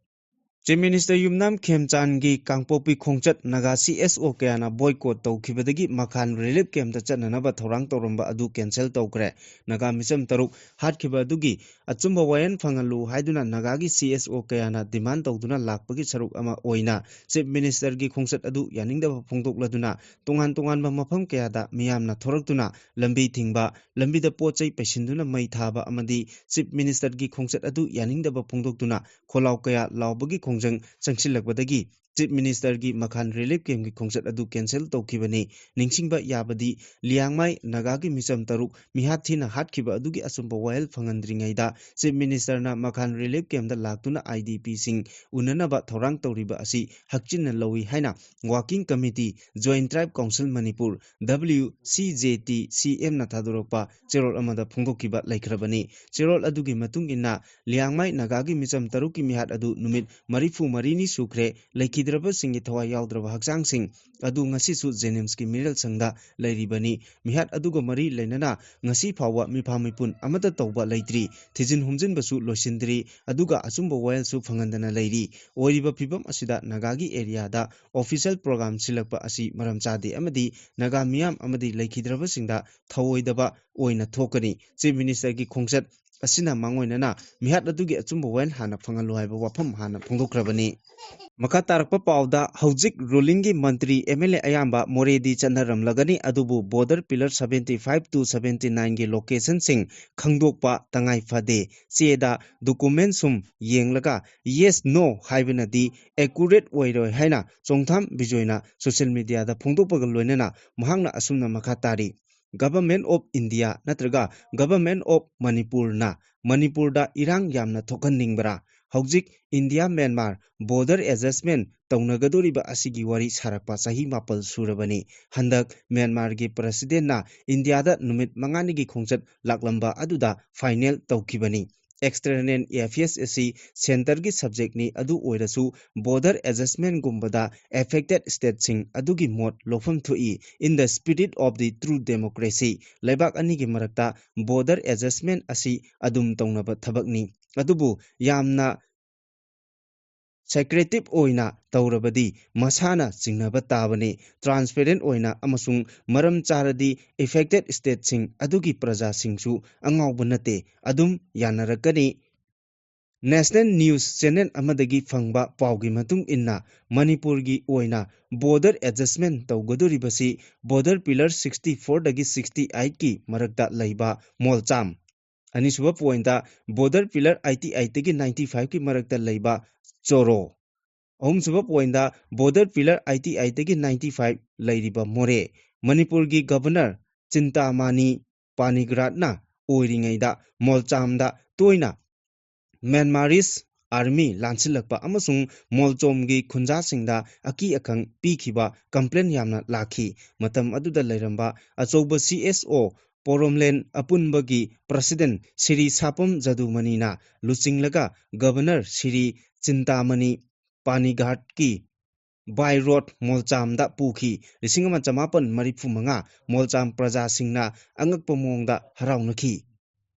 Chief Minister ꯌꯨꯝꯅꯥꯝ ꯈꯦꯝꯆꯥꯟꯒꯤ ꯀꯥꯡꯄꯣꯛꯄꯤ ꯈꯣꯡꯆꯠ ꯅꯥꯒꯥ CSO ꯀꯌꯥꯅ boycott ꯇꯧꯈꯤꯕꯗꯒꯤ ꯃꯈꯥꯟ relief campꯇ ꯆꯠꯅꯅꯕ ꯊꯧꯔꯥꯡ ꯇꯧꯔꯝꯕ ꯑꯗꯨ cancel ꯇꯧꯈ꯭ꯔꯦ꯫ ꯅꯥꯒꯥ ꯃꯤꯆꯝ ꯇꯔꯨꯛ ꯍꯥꯠꯈꯤꯕ ꯑꯗꯨꯒꯤ ꯑꯆꯨꯝꯕ ꯋꯥꯌꯦꯜ ꯐꯪꯍꯜꯂꯨ ꯍꯥꯏꯗꯨꯅ ꯅꯥꯒꯥꯒꯤ CSO ꯀꯌꯥꯅ demand ꯇꯧꯗꯨꯅ ꯂꯥꯛꯄꯒꯤ ꯁꯔꯨꯛ ꯑꯃ ꯑꯣꯏꯅ Chief Ministerꯒꯤ ꯈꯣꯡꯆꯠ ꯑꯗꯨ ꯌꯥꯅꯤꯡꯗꯕ ꯐꯣꯡꯗꯣꯛꯂꯗꯨꯅ ꯇꯣꯉꯥꯟ ꯇꯣꯉꯥꯟꯕ ꯃꯐꯝ ꯀꯌꯥꯗ ꯃꯤꯌꯥꯝꯅ ꯊꯣꯔꯛꯇꯨꯅ ꯂꯝꯕꯤ ꯊꯤꯡꯕ, ꯂꯝꯕꯤꯗ ꯄꯣꯠ ꯆꯩ ꯄꯩꯁꯤꯟꯗꯨꯅ ꯃꯩ ꯊꯥꯕ ꯑꯃꯗꯤ Chief Ministerꯒꯤ ꯈꯣꯡꯆꯠ ꯑꯗꯨ ꯌꯥꯅꯤꯡꯗꯕ ꯐꯣꯡꯗꯣꯛꯇꯨꯅ ꯈꯣꯜꯂꯥꯎ ꯀꯌꯥ ꯂꯥꯎꯕꯒꯤ ꯈꯣꯡꯖꯪ ꯆꯪꯁꯤꯜꯂꯛꯄꯗꯒꯤ Chief Ministerꯒꯤ ꯃꯈꯥꯟ relief campꯀꯤ ꯈꯣꯡꯆꯠ ꯑꯗꯨ cancel ꯇꯧꯈꯤꯕꯅꯤ꯫ ꯅꯤꯡꯁꯤꯡꯕ ꯌꯥꯕꯗꯤ ꯂꯤꯌꯥꯡꯃꯥꯏ ꯅꯥꯒꯥꯒꯤ ꯃꯤꯆꯝ ꯇꯔꯨꯛ ꯃꯤꯍꯥꯠ ꯊꯤꯅ ꯍꯥꯠꯈꯤꯕ ꯑꯗꯨꯒꯤ ꯑꯆꯨꯝꯕ ꯋꯥꯌꯦꯜ ꯐꯪꯍꯟꯗ꯭ꯔꯤꯉꯩꯗ Chief Ministerꯅ ꯃꯈꯥꯟ relief campꯇ ꯂꯥꯛꯇꯨꯅ IDPꯁꯤꯡ ꯎꯅꯅꯕ ꯊꯧꯔꯥꯡ ꯇꯧꯔꯤꯕ ꯑꯁꯤ ꯍꯛꯆꯤꯟꯅ ꯂꯧꯏ ꯍꯥꯏꯅ Working Committee, Joint Tribe Council Manipur, WCJTCMꯅ ꯊꯥꯗꯣꯔꯛꯄ ꯆꯦꯔꯣꯜ ꯑꯃꯗ ꯐꯣꯡꯗꯣꯛꯈꯤꯕ ꯂꯩꯈ꯭ꯔꯕꯅꯤ꯫ ꯆꯦꯔꯣꯜ ꯑꯗꯨꯒꯤ ꯃꯇꯨꯡ ꯏꯟꯅ ꯂꯤꯌꯥꯡꯃꯥꯏ ꯅꯥꯒꯥꯒꯤ ꯃꯤꯆꯝ ꯇꯔꯨꯛꯀꯤ ꯃꯤꯍꯥꯠ ꯑꯗꯨ ꯅꯨꯃꯤꯠ ꯃꯔꯤꯐꯨ ꯃꯔꯤꯅꯤ ꯁꯨꯈ꯭ꯔꯦ꯫ ꯂꯩꯈꯤꯗ꯭ꯔꯕꯁꯤꯡꯒꯤ ꯊꯋꯥꯏ ꯌꯥꯎꯗ꯭ꯔꯕ ꯍꯛꯆꯥꯡꯁꯤꯡ ꯑꯗꯨ ꯉꯁꯤꯁꯨ JNIMSꯀꯤ ꯃꯤꯔꯦꯜ ꯁꯪꯗ ꯂꯩꯔꯤꯕꯅꯤ꯫ ꯃꯤꯍꯥꯠ ꯑꯗꯨꯒ ꯃꯔꯤ ꯂꯩꯅꯅ ꯉꯁꯤ ꯐꯥꯎꯕ ꯃꯤꯐꯥ ꯃꯤꯄꯨꯟ ꯑꯃꯠꯇ ꯇꯧꯕ ꯂꯩꯇ꯭ꯔꯤ꯫ ꯊꯤꯖꯤꯟ ꯍꯨꯝꯖꯤꯟꯕꯁꯨ ꯂꯣꯏꯁꯤꯟꯗ꯭ꯔꯤ꯫ ꯑꯗꯨꯒ ꯑꯆꯨꯝꯕ ꯋꯥꯌꯦꯜꯁꯨ ꯐꯪꯍꯟꯗꯅ ꯂꯩꯔꯤ꯫ ꯑꯣꯏꯔꯤꯕ ꯐꯤꯕꯝ ꯑꯁꯤꯗ ꯅꯥꯒꯥꯒꯤ areaꯗ official program ꯁꯤꯜꯂꯛꯄ ꯑꯁꯤ ꯃꯔꯝ ꯆꯥꯗꯦ ꯑꯃꯗꯤ ꯅꯥꯒꯥ ꯃꯤꯌꯥꯝ ꯑꯃꯗꯤ ꯂꯩꯈꯤꯗ꯭ꯔꯕꯁꯤꯡꯗ ꯊꯧꯑꯣꯏꯗꯕ ꯑꯣꯏꯅ ꯊꯣꯛꯀꯅꯤ꯫ Chief Ministerꯒꯤ ꯈꯣꯡꯆꯠ ꯑꯁꯤꯅ ꯃꯥꯡꯑꯣꯏꯅꯅ ꯃꯤꯍꯥꯠ ꯑꯗꯨꯒꯤ ꯑꯆꯨꯝꯕ ꯋꯥꯌꯦꯜ ꯍꯥꯟꯅ ꯐꯪꯍꯜꯂꯨ ꯍꯥꯏꯕ ꯋꯥꯐꯝ ꯍꯥꯟꯅ ꯐꯣꯡꯗꯣꯛꯈ꯭ꯔꯕꯅꯤ꯫ ꯃꯈꯥ ꯇꯥꯔꯛꯄ ꯄꯥꯎꯗ, ꯍꯧꯖꯤꯛ rulingꯒꯤ ꯃꯟꯇ꯭ꯔꯤ, MLA ꯑꯌꯥꯝꯕ ꯃꯣꯔꯦꯗꯤ ꯆꯠꯅꯔꯝꯂꯒꯅꯤ, ꯑꯗꯨꯕꯨ border pillar seventy five to seventy nineꯒꯤ locationꯁꯤꯡ ꯈꯪꯗꯣꯛꯄ ꯇꯉꯥꯏ ꯐꯗꯦ꯫ ꯆꯦꯗ document ꯁꯨꯝ ꯌꯦꯡꯂꯒ yes, no ꯍꯥꯏꯕꯅꯗꯤ accurate ꯑꯣꯏꯔꯣꯏ ꯍꯥꯏꯅ ꯆꯣꯡꯊꯥꯝ ꯕꯤꯖꯣꯏꯅ social mediaꯗ ꯐꯣꯡꯗꯣꯛꯄꯒ ꯂꯣꯏꯅꯅ ꯃꯍꯥꯛꯅ ꯑꯁꯨꯝꯅ ꯃꯈꯥ ꯇꯥꯔꯤ, Government of India ꯅꯠꯇ꯭ꯔꯒ Government of ꯃꯅꯤꯄꯨꯔꯅ ꯃꯅꯤꯄꯨꯔꯗ ꯏꯔꯥꯡ ꯌꯥꯝꯅ ꯊꯣꯛꯍꯟꯅꯤꯡꯕ꯭ꯔꯥ? ꯍꯧꯖꯤꯛ ꯏꯟꯗꯤꯌꯥ ꯃ꯭ꯌꯥꯟꯃꯥꯔ border adjustment ꯇꯧꯅꯒꯗꯧꯔꯤꯕ ꯑꯁꯤꯒꯤ ꯋꯥꯔꯤ ꯁꯥꯔꯛꯄ ꯆꯍꯤ ꯃꯥꯄꯜ ꯁꯨꯔꯕꯅꯤ꯫ ꯍꯟꯗꯛ ꯃ꯭ꯌꯥꯟꯃꯥꯔꯒꯤ presidentꯅ ꯏꯟꯗꯤꯌꯥꯗ ꯅꯨꯃꯤꯠ ꯃꯉꯥꯅꯤꯒꯤ ꯈꯣꯡꯆꯠ ꯂꯥꯛꯂꯝꯕ ꯑꯗꯨꯗ final ꯇꯧꯈꯤꯕꯅꯤ꯫ External affairs ꯑꯁꯤ centreꯒꯤ subjectꯅꯤ, ꯑꯗꯨ ꯑꯣꯏꯔꯁꯨ border adjustmentꯒꯨꯝꯕꯗ affected stateꯁꯤꯡ ꯑꯗꯨꯒꯤ ꯃꯣꯠ ꯂꯧꯐꯝ ꯊꯣꯛꯏ꯫ In the spirit of the true democracy, ꯂꯩꯕꯥꯛ ꯑꯅꯤꯒꯤ ꯃꯔꯛꯇ border adjustment ꯑꯁꯤ ꯑꯗꯨꯝ ꯇꯧꯅꯕ ꯊꯕꯛꯅꯤ꯫ ꯑꯗꯨꯕꯨ ꯌꯥꯝꯅ secretive ꯑꯣꯏꯅ ꯇꯧꯔꯕꯗꯤ ꯃꯁꯥꯅ ꯆꯤꯡꯅꯕ ꯇꯥꯕꯅꯤ꯫ Transparent ꯑꯣꯏꯅ ꯑꯃꯁꯨꯡ ꯃꯔꯝ ꯆꯥꯔꯗꯤ affected stateꯁꯤꯡ ꯑꯗꯨꯒꯤ ꯄ꯭ꯔꯖꯥꯁꯤꯡꯁꯨ ꯑꯉꯥꯎꯕ ꯅꯠꯇꯦ, ꯑꯗꯨꯝ ꯌꯥꯅꯔꯛꯀꯅꯤ꯫ National news channel ꯑꯃꯗꯒꯤ ꯐꯪꯕ ꯄꯥꯎꯒꯤ ꯃꯇꯨꯡ ꯏꯟꯅ, ꯃꯅꯤꯄꯨꯔꯒꯤ ꯑꯣꯏꯅ border adjustment ꯇꯧꯒꯗꯧꯔꯤꯕꯁꯤ border pillar sixty fourꯗꯒꯤ sixty eightꯀꯤ ꯃꯔꯛꯇ ꯂꯩꯕ ꯃꯣꯜꯆꯥꯝ, ꯑꯅꯤꯁꯨꯕ pointꯇ border pillar eighty eightꯇꯒꯤ ninety fiveꯀꯤ ꯃꯔꯛꯇ ꯂꯩꯕ ꯆꯣꯔꯣ, ꯑꯍꯨꯝꯁꯨꯕ pointꯇ border pillar eighty eightꯇꯒꯤ ninety five ꯂꯩꯔꯤꯕ ꯃꯣꯔꯦ, ꯃꯅꯤꯄꯨꯔꯒꯤ governor ꯆꯤꯟꯇꯥꯃꯥꯅꯤ ꯄꯥꯅꯤꯒ꯭ꯔꯥꯠꯅ ꯑꯣꯏꯔꯤꯉꯩꯗ ꯃꯣꯜꯆꯥꯝꯗ ꯇꯣꯏꯅ Myanmarese army ꯂꯥꯟꯁꯤꯜꯂꯛꯄ ꯑꯃꯁꯨꯡ ꯃꯣꯜꯆꯣꯝꯒꯤ ꯈꯨꯟꯖꯥꯁꯤꯡꯗ ꯑꯀꯤ ꯑꯈꯪ ꯄꯤꯈꯤꯕ complaint ꯌꯥꯝꯅ ꯂꯥꯛꯈꯤ꯫ ꯃꯇꯝ ꯑꯗꯨꯗ ꯂꯩꯔꯝꯕ ꯑꯆꯧꯕ CSO ꯄꯣꯔꯣꯝꯂꯦꯟ ꯑꯄꯨꯟꯕꯒꯤ president Shri ꯁꯥꯄꯝ ꯖꯗꯨꯃꯅꯤꯅ ꯂꯨꯆꯤꯡꯂꯒ governor Shri ꯆꯤꯟꯇꯥꯃꯅꯤ ꯄꯥꯅꯤꯒꯥꯠꯀꯤ by road ꯃꯣꯜꯆꯥꯝꯗ ꯄꯨꯈꯤ꯫ ꯂꯤꯁꯤꯡ ꯑꯃ ꯆꯃꯥꯄꯟ ꯃꯔꯤꯐꯨ ꯃꯉꯥ ꯃꯣꯜꯆꯥꯝ ꯄ꯭ꯔꯖꯥꯁꯤꯡꯅ ꯑꯉꯛꯄ ꯃꯑꯣꯡꯗ ꯍꯔꯥꯎꯅꯈꯤ꯫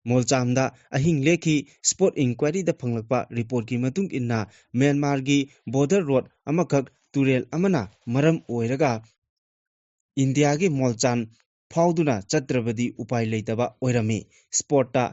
ꯃꯣꯜꯆꯥꯝꯗ ꯑꯍꯤꯡ ꯂꯦꯛꯈꯤ꯫ Spot inquiryꯗ ꯐꯪꯂꯛꯄ reportꯀꯤ ꯃꯇꯨꯡ ꯏꯟꯅ, ꯃ꯭ꯌꯥꯟꯃꯥꯔꯒꯤ border road ꯑꯃꯈꯛ ꯇꯨꯔꯦꯜ ꯑꯃꯅ ꯃꯔꯝ ꯑꯣꯏꯔꯒ ꯏꯟꯗꯤꯌꯥꯒꯤ ꯃꯣꯜꯆꯥꯝ ꯐꯥꯎꯗꯨꯅ ꯆꯠꯇ꯭ꯔꯕꯗꯤ ꯎꯄꯥꯏ ꯂꯩꯇꯕ ꯑꯣꯏꯔꯝꯃꯤ꯫ Spotꯇ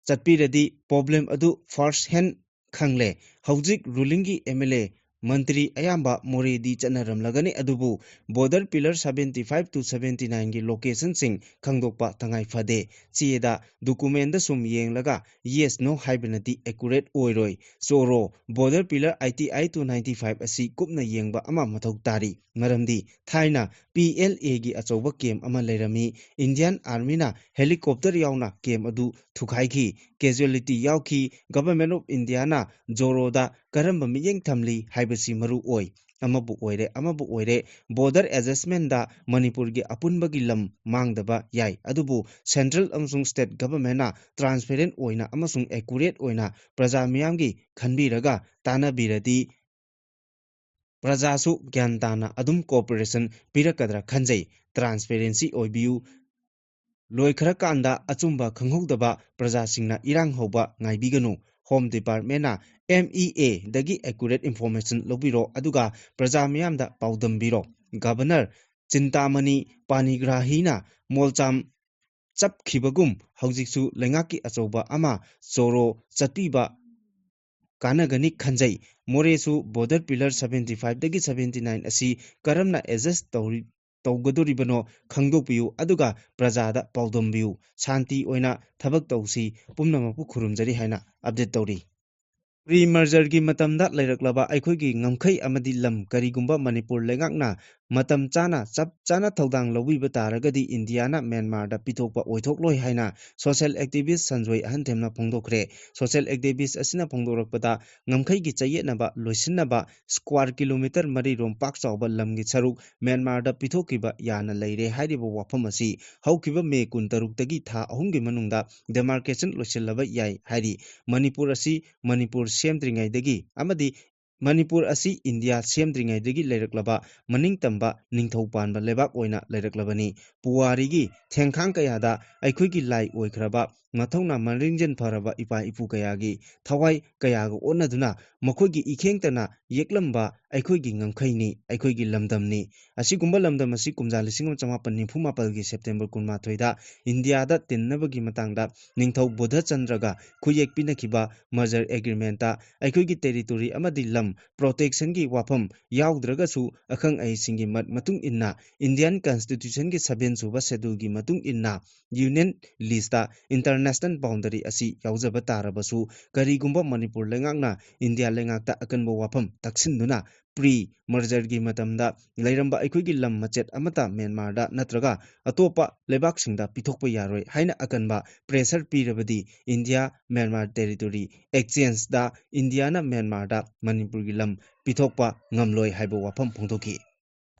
ꯆꯠꯄꯤꯔꯗꯤ problem ꯑꯗꯨ first hand ꯈꯪꯂꯦ꯫ ꯍꯧꯖꯤꯛ rulingꯒꯤ M L A, ꯃꯟꯇ꯭ꯔꯤ ꯑꯌꯥꯝꯕ ꯃꯣꯔꯦꯗꯤ ꯆꯠꯅꯔꯝꯂꯒꯅꯤ, ꯑꯗꯨꯕꯨ border pillar seventy five to seventy nineꯒꯤ locationꯁꯤꯡ ꯈꯪꯗꯣꯛꯄ ꯇꯉꯥꯏ ꯐꯗꯦ꯫ ꯆꯦꯗ, documentꯗ ꯁꯨꯝ ꯌꯦꯡꯂꯒ yes no ꯍꯥꯏꯕꯅꯗꯤ accurate ꯑꯣꯏꯔꯣꯏ꯫ ꯆꯣꯔꯣ, border pillar eighty eight to ninety five ꯑꯁꯤ ꯀꯨꯞꯅ ꯌꯦꯡꯕ ꯑꯃ ꯃꯊꯧ ꯇꯥꯔꯤ꯫ ꯃꯔꯝꯗꯤ ꯊꯥꯏꯅ P L Aꯒꯤ ꯑꯆꯧꯕ camp ꯑꯃ ꯂꯩꯔꯝꯃꯤ꯫ Indian Armyꯅ helicopter ꯌꯥꯎꯅ camp ꯑꯗꯨ ꯊꯨꯒꯥꯏꯈꯤ꯫ Casualty ꯌꯥꯎꯈꯤ꯫ Government of Indiaꯅ ꯖꯣꯔꯣꯗ ꯀꯔꯝꯕ ꯃꯤꯠꯌꯦꯡ ꯊꯝꯂꯤ ꯍꯥꯏꯕꯁꯤ ꯃꯔꯨ ꯑꯣꯏ꯫ ꯑꯃꯕꯨ ꯑꯣꯏꯔꯦ, ꯑꯃꯕꯨ ꯑꯣꯏꯔꯦ, border adjustmentꯗ ꯃꯅꯤꯄꯨꯔꯒꯤ ꯑꯄꯨꯟꯕꯒꯤ ꯂꯝ ꯃꯥꯡꯗꯕ ꯌꯥꯏ꯫ ꯑꯗꯨꯕꯨ central ꯑꯃꯁꯨꯡ state governmentꯅ transparent ꯑꯣꯏꯅ ꯑꯃꯁꯨꯡ accurate ꯑꯣꯏꯅ ꯄ꯭ꯔꯖꯥ ꯃꯤꯌꯥꯝꯒꯤ ꯈꯟꯕꯤꯔꯒ ꯇꯥꯟꯅꯕꯤꯔꯗꯤ ꯄ꯭ꯔꯖꯥꯁꯨ ꯒ꯭ꯌꯥꯟ ꯇꯥꯅ ꯑꯗꯨꯝ cooperation ꯄꯤꯔꯛꯀꯗ꯭ꯔꯥ ꯈꯟꯖꯩ꯫ Transparency ꯑꯣꯏꯕꯤꯌꯨ꯫ ꯂꯣꯏꯈ꯭ꯔꯀꯥꯟꯗ ꯑꯆꯨꯝꯕ ꯈꯪꯍꯧꯗꯕ ꯄ꯭ꯔꯖꯥꯁꯤꯡꯅ ꯏꯔꯥꯡ ꯍꯧꯕ ꯉꯥꯏꯕꯤꯒꯅꯨ꯫ Home Departmentꯅ M E Aꯗꯒꯤ accurate information ꯂꯧꯕꯤꯔꯣ, ꯑꯗꯨꯒ ꯄ꯭ꯔꯖꯥ ꯃꯤꯌꯥꯝꯗ ꯄꯥꯎꯗꯝꯕꯤꯔꯣ꯫ Governor ꯆꯤꯟꯇꯥꯃꯅꯤ ꯄꯥꯅꯤꯒ꯭ꯔꯥꯍꯤꯅ ꯃꯣꯜꯆꯥꯝ ꯆꯞꯈꯤꯕꯒꯨꯝ ꯍꯧꯖꯤꯛꯁꯨ ꯂꯩꯉꯥꯛꯀꯤ ꯑꯆꯧꯕ ꯑꯃ ꯆꯣꯔꯣ ꯆꯠꯄꯤꯕ ꯀꯥꯟꯅꯒꯅꯤ ꯈꯟꯖꯩ꯫ ꯃꯣꯔꯦꯁꯨ border pillar seventy fiveꯗꯒꯤ seventy nine ꯑꯁꯤ ꯀꯔꯝꯅ adjust ꯇꯧꯔꯤ-, ꯇꯧꯒꯗꯧꯔꯤꯕꯅꯣ ꯈꯪꯗꯣꯛꯄꯤꯌꯨ, ꯑꯗꯨꯒ ꯄ꯭ꯔꯖꯥꯗ ꯄꯥꯎꯗꯝꯕꯤꯌꯨ꯫ ꯁꯥꯟꯇꯤ ꯑꯣꯏꯅ ꯊꯕꯛ ꯇꯧꯁꯤ꯫ ꯄꯨꯝꯅꯃꯛꯄꯨ ꯈꯨꯔꯨꯝꯖꯔꯤ ꯍꯥꯏꯅ update ꯇꯧꯔꯤ꯫ Pre-mergerꯒꯤ ꯃꯇꯝꯗ ꯂꯩꯔꯛꯂꯕ ꯑꯩꯈꯣꯏꯒꯤ ꯉꯝꯈꯩ ꯑꯃꯗꯤ ꯂꯝ ꯀꯔꯤꯒꯨꯝꯕ ꯃꯅꯤꯄꯨꯔ ꯂꯩꯉꯥꯛꯅ ꯃꯇꯝ ꯆꯥꯅ, ꯆꯞ ꯆꯥꯅ ꯊꯧꯗꯥꯡ ꯂꯧꯕꯤꯕ ꯇꯥꯔꯒꯗꯤ ꯏꯟꯗꯤꯌꯥꯅ ꯃ꯭ꯌꯥꯟꯃꯥꯔꯗ ꯄꯤꯊꯣꯛꯄ ꯑꯣꯏꯊꯣꯛꯂꯣꯏ ꯍꯥꯏꯅ social activist Sanjoy ꯑꯍꯟꯊꯦꯝꯅ ꯐꯣꯡꯗꯣꯛꯈ꯭ꯔꯦ꯫ Social activist ꯑꯁꯤꯅ ꯐꯣꯡꯗꯣꯔꯛꯄꯗ ꯉꯝꯈꯩꯒꯤ ꯆꯌꯦꯠꯅꯕ ꯂꯣꯏꯁꯤꯟꯅꯕ square kilometre ꯃꯔꯤ ꯔꯣꯝ ꯄꯥꯛ ꯆꯥꯎꯕ ꯂꯝꯒꯤ ꯁꯔꯨꯛ ꯃ꯭ꯌꯥꯟꯃꯥꯔꯗ ꯄꯤꯊꯣꯛꯈꯤꯕ ꯌꯥꯅ ꯂꯩꯔꯦ ꯍꯥꯏꯔꯤꯕ ꯋꯥꯐꯝ ꯑꯁꯤ ꯍꯧꯈꯤꯕ May ꯀꯨꯟꯇꯔꯨꯛꯇꯒꯤ ꯊꯥ ꯑꯍꯨꯝꯒꯤ ꯃꯅꯨꯡꯗ demarcation ꯂꯣꯏꯁꯤꯜꯂꯕ ꯌꯥꯏ ꯍꯥꯏꯔꯤ꯫ ꯃꯅꯤꯄꯨꯔ ꯑꯁꯤ ꯃꯅꯤꯄꯨꯔ ꯁꯦꯝꯗ꯭ꯔꯤꯉꯩꯗꯒꯤ ꯑꯃꯗꯤ ꯃꯅꯤꯄꯨꯔ ꯑꯁꯤ ꯏꯟꯗꯤꯌꯥ ꯁꯦꯝꯗ꯭ꯔꯤꯉꯩꯗꯒꯤ ꯂꯩꯔꯛꯂꯕ ꯃꯅꯤꯡ ꯇꯝꯕ ꯅꯤꯡꯊꯧ ꯄꯥꯟꯕ ꯂꯩꯕꯥꯛ ꯑꯣꯏꯅ ꯂꯩꯔꯛꯂꯕꯅꯤ꯫ ꯄꯨꯋꯥꯔꯤꯒꯤ ꯊꯦꯡꯈꯥꯡ ꯀꯌꯥꯗ ꯑꯩꯈꯣꯏꯒꯤ ꯂꯥꯏ ꯑꯣꯏꯈ꯭ꯔꯕ, ꯃꯊꯧꯅꯥ ꯃꯔꯤꯡꯖꯦꯜ ꯐꯔꯕ ꯏꯄꯥ ꯏꯄꯨ ꯀꯌꯥꯒꯤ ꯊꯋꯥꯏ ꯀꯌꯥꯒ ꯑꯣꯟꯅꯗꯨꯅ ꯃꯈꯣꯏꯒꯤ ꯏꯈꯦꯡꯇꯅ ꯌꯦꯛꯂꯝꯕ ꯑꯩꯈꯣꯏꯒꯤ ꯉꯝꯈꯩꯅꯤ, ꯑꯩꯈꯣꯏꯒꯤ ꯂꯝꯗꯝꯅꯤ꯫ ꯑꯁꯤꯒꯨꯝꯕ ꯂꯝꯗꯝ ꯑꯁꯤ ꯀꯨꯝꯖꯥ ꯂꯤꯁꯤꯡ ꯑꯃ ꯆꯃꯥꯄꯟ ꯅꯤꯐꯨ ꯃꯥꯄꯜꯒꯤ ꯁꯦꯞꯇꯦꯝꯕꯔ ꯀꯨꯟꯃꯥꯊꯣꯏꯗ ꯏꯟꯗꯤꯌꯥꯗ ꯇꯤꯟꯅꯕꯒꯤ ꯃꯇꯥꯡꯗ ꯅꯤꯡꯊꯧ ꯕꯨꯙꯆꯟꯗ꯭ꯔꯒ ꯈꯨꯌꯦꯛ ꯄꯤꯅꯈꯤꯕ ꯃꯔꯖꯔ ꯑꯦꯒ꯭ꯔꯤꯃꯦꯟꯇ ꯑꯩꯈꯣꯏꯒꯤ ꯇꯦꯔꯤꯇꯣꯔꯤ ꯑꯃꯗꯤ ꯂꯝ ꯄ꯭ꯔꯣꯇꯦꯛꯁꯟꯒꯤ ꯋꯥꯐꯝ ꯌꯥꯎꯗ꯭ꯔꯒꯁꯨ, ꯑꯈꯪ ꯑꯍꯩꯁꯤꯡꯒꯤ ꯃꯠ ꯃꯇꯨꯡ ꯏꯟꯅ ꯏꯟꯗꯤꯌꯥꯟ ꯀꯟꯁꯇꯤꯇ꯭ꯌꯨꯁꯟꯒꯤ ꯁꯕꯦꯟ ꯁꯨꯕ ꯁꯦꯗꯨꯜꯒꯤ ꯃꯇꯨꯡ ꯏꯟꯅ ꯌꯨꯅꯤꯌꯟ ꯂꯤꯁꯇ ꯏꯟꯇꯔꯅꯦꯁꯅꯦꯜ ꯕꯥꯎꯟꯗꯔꯤ ꯑꯁꯤ ꯌꯥꯎꯖꯕ ꯇꯥꯔꯕꯁꯨ, ꯀꯔꯤꯒꯨꯝꯕ ꯃꯅꯤꯄꯨꯔ ꯂꯩꯉꯥꯛꯅ ꯏꯟꯗꯤꯌꯥ ꯂꯩꯉꯥꯛꯇ ꯑꯀꯟꯕ ꯋꯥꯐꯝ ꯇꯛꯁꯤꯟꯗꯨꯅ ꯄ꯭ꯔꯤ ꯃꯔꯖꯔꯒꯤ ꯃꯇꯝꯗ ꯂꯩꯔꯝꯕ ꯑꯩꯈꯣꯏꯒꯤ ꯂꯝ ꯃꯆꯦꯠ ꯑꯃꯠꯇ ꯃ꯭ꯌꯥꯟꯃꯥꯔꯗ ꯅꯠꯇ꯭ꯔꯒ ꯑꯇꯣꯞꯄ ꯂꯩꯕꯥꯛꯁꯤꯡꯗ ꯄꯤꯊꯣꯛꯄ ꯌꯥꯔꯣꯏ ꯍꯥꯏꯅ ꯑꯀꯟꯕ ꯄ꯭ꯔꯦꯁꯔ ꯄꯤꯔꯕꯗꯤ, ꯏꯟꯗꯤꯌꯥ ꯃ꯭ꯌꯥꯟꯃꯥꯔ ꯇꯦꯔꯤꯇꯣꯔꯤ ꯑꯦꯛꯆꯦꯟꯖꯗ ꯏꯟꯗꯤꯌꯥꯅ ꯃ꯭ꯌꯥꯟꯃꯥꯔꯗ ꯃꯅꯤꯄꯨꯔꯒꯤ ꯂꯝ ꯄꯤꯊꯣꯛꯄ ꯉꯝꯂꯣꯏ ꯍꯥꯏꯕ ꯋꯥꯐꯝ ꯐꯣꯡꯗꯣꯛꯈꯤ꯫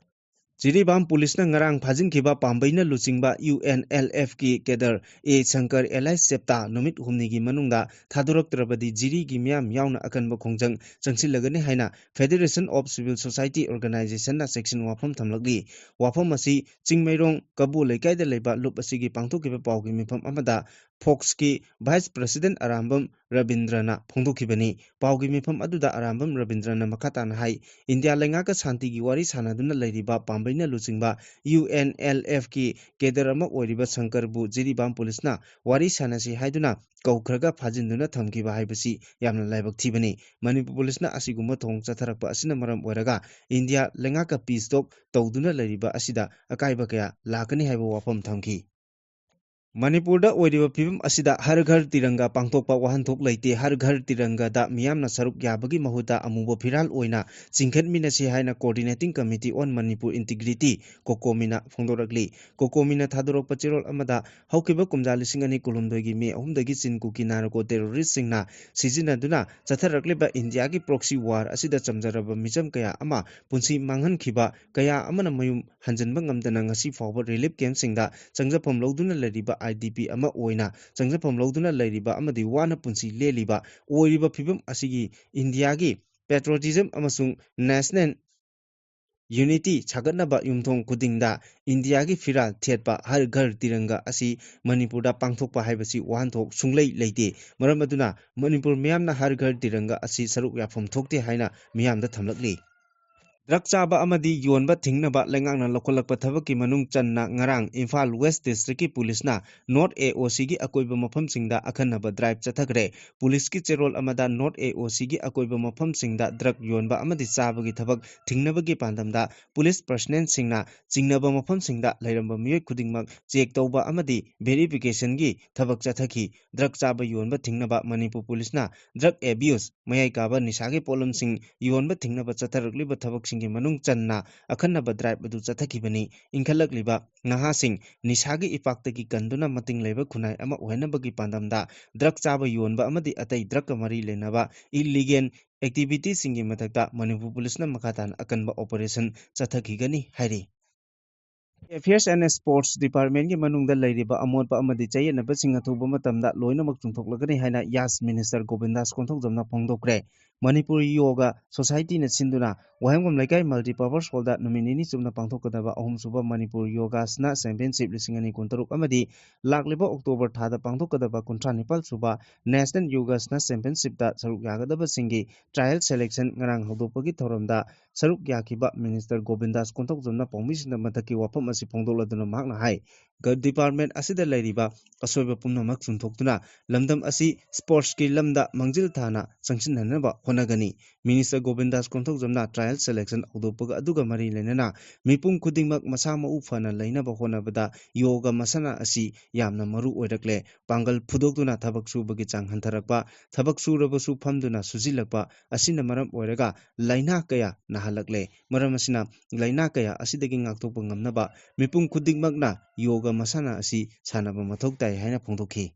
ꯖꯤꯔꯤꯕꯥꯝ ꯄꯨꯂꯤꯁꯅ ꯉꯔꯥꯡ ꯐꯥꯖꯤꯟꯈꯤꯕ ꯄꯥꯝꯕꯩꯅ ꯂꯨꯆꯤꯡꯕ ꯌꯨ ꯑꯦꯟ ꯑꯦꯜ ꯑꯦꯐꯀꯤ cadre A Shankar alias Chepta ꯅꯨꯃꯤꯠ ꯍꯨꯝꯅꯤꯒꯤ ꯃꯅꯨꯡꯗ ꯊꯥꯗꯣꯔꯛꯇ꯭ꯔꯕꯗꯤ ꯖꯤꯔꯤꯒꯤ ꯃꯤꯌꯥꯝ ꯌꯥꯎꯅ ꯑꯀꯟꯕ ꯈꯣꯡꯖꯪ ꯆꯪꯁꯤꯜꯂꯒꯅꯤ ꯍꯥꯏꯅ ꯐꯦꯗꯦꯔꯦꯁꯟ ꯑꯣꯐ ꯁꯤꯚꯤꯜ ꯁꯣꯁꯥꯏꯇꯤ ꯑꯣꯔꯒꯅꯥꯏꯖꯦꯁꯟꯅ ꯆꯦꯛꯁꯤꯟ ꯋꯥꯐꯝ ꯊꯝꯂꯛꯂꯤ꯫ ꯋꯥꯐꯝ ꯑꯁꯤ ꯆꯤꯡꯃꯩꯔꯣꯡ ꯀꯕꯨ ꯂꯩꯀꯥꯏꯗ ꯂꯩꯕ ꯂꯨꯞ ꯑꯁꯤꯒꯤ ꯄꯥꯡꯊꯣꯛꯈꯤꯕ ꯄꯥꯎꯒꯤ ꯃꯤꯐꯝ ꯑꯃꯗ ꯐꯣꯛꯁꯀꯤ ꯚꯥꯏꯁ ꯄ꯭ꯔꯁꯤꯗꯦꯟ ꯑꯔꯥꯝꯕꯝ ꯔꯕꯤꯟꯗ꯭ꯔꯅ ꯐꯣꯡꯗꯣꯛꯈꯤꯕꯅꯤ꯫ ꯄꯥꯎꯒꯤ ꯃꯤꯐꯝ ꯑꯗꯨꯗ ꯑꯔꯥꯝꯕꯝ ꯔꯕꯤꯟꯗ꯭ꯔꯅ ꯃꯈꯥ ꯇꯥꯅ ꯍꯥꯏ, ꯏꯟꯗꯤꯌꯥ ꯂꯩꯉꯥꯛꯀ ꯁꯥꯟꯇꯤꯒꯤ ꯋꯥꯔꯤ ꯁꯥꯟꯅꯗꯨꯅ ꯂꯩꯔꯤꯕ ꯄꯥꯝꯕꯩꯅ ꯂꯨꯆꯤꯡꯕ ꯌꯨ ꯑꯦꯟ ꯑꯦꯜ ꯑꯦꯐꯀꯤ ꯀꯦꯗꯔ ꯑꯃ ꯑꯣꯏꯔꯤꯕ ꯁꯪꯀꯔꯕꯨ ꯖꯤꯔꯤꯕꯥꯝ ꯄꯨꯂꯤꯁꯅ ꯋꯥꯔꯤ ꯁꯥꯟꯅꯁꯤ ꯍꯥꯏꯗꯨꯅ ꯀꯧꯈ꯭ꯔꯒ ꯐꯥꯖꯤꯟꯗꯨꯅ ꯊꯝꯈꯤꯕ ꯍꯥꯏꯕꯁꯤ ꯌꯥꯝꯅ ꯂꯥꯏꯕꯛ ꯊꯤꯕꯅꯤ꯫ ꯃꯅꯤꯄꯨꯔ ꯄꯨꯂꯤꯁꯅ ꯑꯁꯤꯒꯨꯝꯕ ꯊꯧꯑꯣꯡ ꯆꯠꯊꯔꯛꯄ ꯑꯁꯤꯅ ꯃꯔꯝ ꯑꯣꯏꯔꯒ ꯏꯟꯗꯤꯌꯥ ꯂꯩꯉꯥꯛꯀ ꯄꯤꯁ ꯇꯣꯛ ꯇꯧꯗꯨꯅ ꯂꯩꯔꯤꯕ ꯑꯁꯤꯗ ꯑꯀꯥꯏꯕ ꯀꯌꯥ ꯂꯥꯛꯀꯅꯤ ꯍꯥꯏꯕ ꯋꯥꯐꯝ ꯊꯝꯈꯤ꯫ ꯃꯅꯤꯄꯨꯔꯗ ꯑꯣꯏꯔꯤꯕ ꯐꯤꯕꯝ ꯑꯁꯤꯗ ꯍꯔ ꯘꯔ ꯇꯤꯔꯪꯒꯥ ꯄꯥꯡꯊꯣꯛꯄ ꯋꯥꯍꯟꯊꯣꯛ ꯂꯩꯇꯦ꯫ ꯍꯔ ꯘꯔ ꯇꯤꯔꯪꯒꯥꯗ ꯃꯤꯌꯥꯝꯅ ꯁꯔꯨꯛ ꯌꯥꯕꯒꯤ ꯃꯍꯨꯠꯇ ꯑꯃꯨꯕ ꯐꯤꯔꯥꯜ ꯑꯣꯏꯅ ꯆꯤꯡꯈꯠꯃꯤꯟꯅꯁꯤ ꯍꯥꯏꯅ Coordinating Committee on Manipur Integrity, ꯀꯣꯀꯣꯃꯤꯅ ꯐꯣꯡꯗꯣꯔꯛꯂꯤ꯫ ꯀꯣꯀꯣꯃꯤꯅ ꯊꯥꯗꯣꯔꯛꯄ ꯆꯦꯔꯣꯜ ꯑꯃꯗ, ꯍꯧꯈꯤꯕ ꯀꯨꯝꯖꯥ ꯂꯤꯁꯤꯡ ꯑꯅꯤ ꯀꯨꯟꯍꯨꯝꯗꯣꯏꯒꯤ ꯃꯦ ꯑꯍꯨꯝꯗꯒꯤ ꯆꯤꯟ ꯀꯨꯀꯤ ꯅꯥꯔꯀꯣ ꯇꯦꯔꯣꯔꯤꯁꯁꯤꯡꯅ ꯁꯤꯖꯤꯟꯅꯗꯨꯅ ꯆꯠꯊꯔꯛꯂꯤꯕ ꯏꯟꯗꯤꯌꯥꯒꯤ ꯄ꯭ꯔꯣꯛꯁꯤ ꯋꯥꯔ ꯑꯁꯤꯗ ꯆꯝꯖꯔꯕ ꯃꯤꯆꯝ ꯀꯌꯥ ꯑꯃ ꯄꯨꯟꯁꯤ ꯃꯥꯡꯍꯟꯈꯤꯕ, ꯀꯌꯥ ꯑꯃꯅ ꯃꯌꯨꯝ ꯍꯟꯖꯤꯟꯕ ꯉꯝꯗꯅ ꯉꯁꯤ ꯐꯥꯎꯕ ꯔꯤꯂꯤꯐ ꯀꯦꯝꯞꯁꯤꯡꯗ ꯆꯪꯖꯐꯝ ꯂꯧꯗꯨꯅ ꯂꯩꯔꯤꯕ, ꯑꯥꯏ ꯗꯤ ꯄꯤ ꯑꯃ ꯑꯣꯏꯅ ꯆꯪꯖꯐꯝ ꯂꯧꯗꯨꯅ ꯂꯩꯔꯤꯕ ꯑꯃꯗꯤ ꯋꯥꯅ ꯄꯨꯟꯁꯤ ꯂꯦꯜꯂꯤꯕ ꯑꯣꯏꯔꯤꯕ ꯐꯤꯕꯝ ꯑꯁꯤꯒꯤ ꯏꯟꯗꯤꯌꯥꯒꯤ ꯄꯦꯇ꯭ꯔꯣꯇꯤꯖꯝ ꯑꯃꯁꯨꯡ ꯅꯦꯁꯅꯦꯜ ꯌꯨꯅꯤꯇꯤ ꯁꯥꯒꯠꯅꯕ ꯌꯨꯝꯊꯣꯡ ꯈꯨꯗꯤꯡꯗ ꯏꯟꯗꯤꯌꯥꯒꯤ ꯐꯤꯔꯥꯜ ꯊꯦꯠꯄ ꯍꯔ ꯘꯔ ꯇꯤꯔꯪꯒꯥ ꯑꯁꯤ ꯃꯅꯤꯄꯨꯔꯗ ꯄꯥꯡꯊꯣꯛꯄ ꯍꯥꯏꯕꯁꯤ ꯋꯥꯍꯟꯊꯣꯛ ꯁꯨꯡꯂꯩ ꯂꯩꯇꯦ꯫ ꯃꯔꯝ ꯑꯗꯨꯅ ꯃꯅꯤꯄꯨꯔ ꯃꯤꯌꯥꯝꯅ ꯍꯔ ꯘꯔ ꯇꯤꯔꯪꯒꯥ ꯑꯁꯤ ꯁꯔꯨꯛ ꯌꯥꯐꯝ ꯊꯣꯛꯇꯦ ꯍꯥꯏꯅ ꯃꯤꯌꯥꯝꯗ ꯊꯝꯂꯛꯂꯤ꯫ ꯗ꯭ꯔꯒ ꯆꯥꯕ ꯑꯃꯗꯤ ꯌꯣꯟꯕ ꯊꯤꯡꯅꯕ ꯂꯩꯉꯥꯛꯅ ꯂꯧꯈꯠꯂꯛꯄ ꯊꯕꯛꯀꯤ ꯃꯅꯨꯡ ꯆꯟꯅ ꯉꯔꯥꯡ ꯏꯝꯐꯥꯜ ꯋꯦꯁ ꯗꯤꯁꯇ꯭ꯔꯤꯛꯀꯤ ꯄꯨꯂꯤꯁꯅ ꯅꯣꯔꯠ ꯑꯦ ꯑꯣ ꯁꯤꯒꯤ ꯑꯀꯣꯏꯕ ꯃꯐꯝꯁꯤꯡꯗ ꯑꯈꯟꯅꯕ ꯗ꯭ꯔꯥꯏꯚ ꯆꯠꯊꯈ꯭ꯔꯦ꯫ ꯄꯨꯂꯤꯁꯀꯤ ꯆꯦꯔꯣꯜ ꯑꯃꯗ ꯅꯣꯔꯠ ꯑꯦ ꯑꯣ ꯁꯤꯒꯤ ꯑꯀꯣꯏꯕ ꯃꯐꯝꯁꯤꯡꯗ ꯗ꯭ꯔꯒ ꯌꯣꯟꯕ ꯑꯃꯗꯤ ꯆꯥꯕꯒꯤ ꯊꯕꯛ ꯊꯤꯡꯅꯕꯒꯤ ꯄꯥꯟꯗꯝꯗ ꯄꯨꯂꯤꯁ ꯄꯔꯁꯅꯦꯜꯁꯤꯡꯅ ꯆꯤꯡꯅꯕ ꯃꯐꯝꯁꯤꯡꯗ ꯂꯩꯔꯝꯕ ꯃꯤꯑꯣꯏ ꯈꯨꯗꯤꯡꯃꯛ ꯆꯦꯛ ꯇꯧꯕ ꯑꯃꯗꯤ ꯚꯦꯔꯤꯐꯤꯀꯦꯁꯟꯒꯤ ꯊꯕꯛ ꯆꯠꯊꯈꯤ꯫ ꯗ꯭ꯔꯒ ꯆꯥꯕ ꯌꯣꯟꯕ ꯊꯤꯡꯅꯕ ꯃꯅꯤꯄꯨꯔ ꯄꯨꯂꯤꯁꯅ ꯗ꯭ꯔꯒ ꯑꯦꯕ꯭ꯌꯨꯁ, ꯃꯌꯥꯏ ꯀꯥꯕ ꯅꯤꯁꯥꯒꯤ ꯄꯣꯠꯂꯝꯁꯤꯡ ꯌꯣꯟꯕ ꯊꯤꯡꯅꯕ ꯆꯠꯊꯔꯛꯂꯤꯕ ꯊꯕꯛꯁꯤꯡꯒꯤ ꯃꯅꯨꯡ ꯆꯟꯅ ꯑꯈꯟꯅꯕ ꯗ꯭ꯔꯥꯏꯚ ꯑꯗꯨ ꯆꯠꯊꯈꯤꯕꯅꯤ꯫ ꯏꯟꯈꯠꯂꯛꯂꯤꯕ ꯅꯍꯥꯁꯤꯡ ꯅꯤꯁꯥꯒꯤ ꯏꯄꯥꯛꯇꯒꯤ ꯀꯟꯗꯨꯅ ꯃꯇꯤꯡ ꯂꯩꯕ ꯈꯨꯟꯅꯥꯏ ꯑꯃ ꯑꯣꯏꯍꯟꯅꯕꯒꯤ ꯄꯥꯟꯗꯝꯗ ꯗ꯭ꯔꯒ ꯆꯥꯕ ꯌꯣꯟꯕ ꯑꯃꯗꯤ ꯑꯇꯩ ꯗ꯭ꯔꯒꯀ ꯃꯔꯤ ꯂꯩꯅꯕ ꯏꯂꯤꯒꯦꯜ ꯑꯦꯛꯇꯤꯚꯤꯇꯤꯁꯤꯡꯒꯤ ꯃꯊꯛꯇ ꯃꯅꯤꯄꯨꯔ ꯄꯨꯂꯤꯁꯅ ꯃꯈꯥ ꯇꯥꯅ ꯑꯀꯟꯕ ꯑꯣꯄꯔꯦꯁꯟ ꯆꯠꯊꯈꯤꯒꯅꯤ ꯍꯥꯏꯔꯤ꯫ Affairs and Sports Departmentꯀꯤ ꯃꯅꯨꯡꯗ ꯂꯩꯔꯤꯕ ꯑꯃꯣꯠꯄ ꯑꯃꯗꯤ ꯆꯌꯦꯠꯅꯕꯁꯤꯡ ꯑꯊꯨꯕ ꯃꯇꯝꯗ ꯂꯣꯏꯅꯃꯛ ꯆꯨꯝꯊꯣꯛꯂꯒꯅꯤ ꯍꯥꯏꯅ ꯌꯥꯁ ꯃꯤꯅꯤꯁꯇꯔ ꯒꯣꯕꯤꯟꯗꯥꯁ ꯀꯣꯟꯊꯧꯖꯝꯅ ꯐꯣꯡꯗꯣꯛꯈ꯭ꯔꯦ꯫ ꯃꯅꯤꯄꯨꯔ ꯌꯣꯒ ꯁꯣꯁꯥꯏꯇꯤꯅ ꯁꯤꯟꯗꯨꯅ ꯋꯥꯍꯦꯡꯕꯝ ꯂꯩꯀꯥꯏ ꯃꯜꯇꯤꯄꯔꯄꯁ ꯍꯣꯜꯗ ꯅꯨꯃꯤꯠ ꯅꯤꯅꯤ ꯆꯨꯞꯅ ꯄꯥꯡꯊꯣꯛꯀꯗꯕ ꯑꯍꯨꯝꯁꯨꯕ ꯃꯅꯤꯄꯨꯔ ꯌꯣꯒꯥꯁꯅꯥ ꯆꯦꯝꯄꯤꯌꯟꯁꯤꯞ ꯂꯤꯁꯤꯡ ꯑꯅꯤ ꯀꯨꯟꯇꯔꯨꯛ ꯑꯃꯗꯤ ꯂꯥꯛꯂꯤꯕ ꯑꯣꯛꯇꯣꯕꯔ ꯊꯥꯗ ꯄꯥꯡꯊꯣꯛꯀꯗꯕ ꯀꯨꯟꯊ꯭ꯔꯥ ꯅꯤꯄꯥꯜ ꯁꯨꯕ ꯅꯦꯁꯅꯦꯜ ꯌꯣꯒꯥꯁꯅꯥ ꯆꯦꯝꯄꯤꯌꯟꯁꯤꯞꯇ ꯁꯔꯨꯛ ꯌꯥꯒꯗꯕꯁꯤꯡꯒꯤ ꯇ꯭ꯔꯥꯌꯦꯜ ꯁꯦꯂꯦꯛꯁꯟ ꯉꯔꯥꯡ ꯍꯧꯗꯣꯛꯄꯒꯤ ꯊꯧꯔꯝꯗ ꯁꯔꯨꯛ ꯌꯥꯈꯤꯕ ꯃꯤꯅꯤꯁꯇꯔ ꯒꯣꯕꯤꯟꯗꯥꯁ ꯀꯣꯟꯊꯧꯖꯝꯅ ꯄꯥꯎꯃꯤꯁꯤꯡꯗ ꯃꯊꯛꯀꯤ ꯋꯥꯐꯝ ꯑꯁꯤ ꯐꯣꯡꯗꯣꯛꯂꯗꯨꯅ ꯃꯍꯥꯛꯅ ꯍꯥꯏ, ꯒ-, ꯗꯤꯄꯥꯔꯠꯃꯦꯟ ꯑꯁꯤꯗ ꯂꯩꯔꯤꯕ ꯑꯁꯣꯏꯕ ꯄꯨꯝꯅꯃꯛ ꯆꯨꯝꯊꯣꯛꯇꯨꯅ ꯂꯝꯗꯝ ꯑꯁꯤ ꯁ꯭ꯄꯣꯔꯠꯁꯀꯤ ꯂꯝꯗ ꯃꯥꯡꯖꯤꯜ ꯊꯥꯅ ꯆꯪꯁꯤꯟꯅꯅꯕ ꯍꯣꯠꯅꯒꯅꯤ꯫ ꯃꯤꯅꯤꯁꯇꯔ ꯒꯣꯕꯤꯟꯗꯥꯁ ꯀꯣꯟꯊꯧꯖꯝꯅ ꯇ꯭ꯔꯥꯌꯦꯜ ꯁꯦꯂꯦꯛꯁꯟ ꯍꯧꯗꯣꯛꯄꯒ ꯑꯗꯨꯒ ꯃꯔꯤ ꯂꯩꯅꯅ ꯃꯤꯄꯨꯝ ꯈꯨꯗꯤꯡꯃꯛ ꯃꯁꯥ ꯃꯎ ꯐꯅ ꯂꯩꯅꯕ ꯍꯣꯠꯅꯕꯗ ꯌꯣꯒ ꯃꯁꯥꯟꯅ ꯑꯁꯤ ꯌꯥꯝꯅ ꯃꯔꯨ ꯑꯣꯏꯔꯛꯂꯦ꯫ ꯄꯥꯡꯒꯜ ꯐꯨꯗꯣꯛꯇꯨꯅ ꯊꯕꯛ ꯁꯨꯕꯒꯤ ꯆꯥꯡ ꯍꯟꯊꯔꯛꯄ, ꯊꯕꯛ ꯁꯨꯔꯕꯁꯨ ꯐꯝꯗꯨꯅ ꯁꯨꯖꯤꯜꯂꯛꯄ ꯑꯁꯤꯅ ꯃꯔꯝ ꯑꯣꯏꯔꯒ ꯂꯥꯏꯅꯥ ꯀꯌꯥ ꯅꯥꯍꯜꯂꯛꯂꯦ꯫ ꯃꯔꯝ ꯑꯁꯤꯅ ꯂꯥꯏꯅꯥ ꯀꯌꯥ ꯑꯁꯤꯗꯒꯤ ꯉꯥꯛꯊꯣꯛꯄ ꯉꯝꯅꯕ ꯃꯤꯄꯨꯝ ꯈꯨꯗꯤꯡꯃꯛꯅ ꯌꯣꯒ ꯃꯁꯥꯟꯅ ꯑꯁꯤ ꯁꯥꯟꯅꯕ ꯃꯊꯧ ꯇꯥꯏ ꯍꯥꯏꯅ ꯐꯣꯡꯗꯣꯛꯈꯤ꯫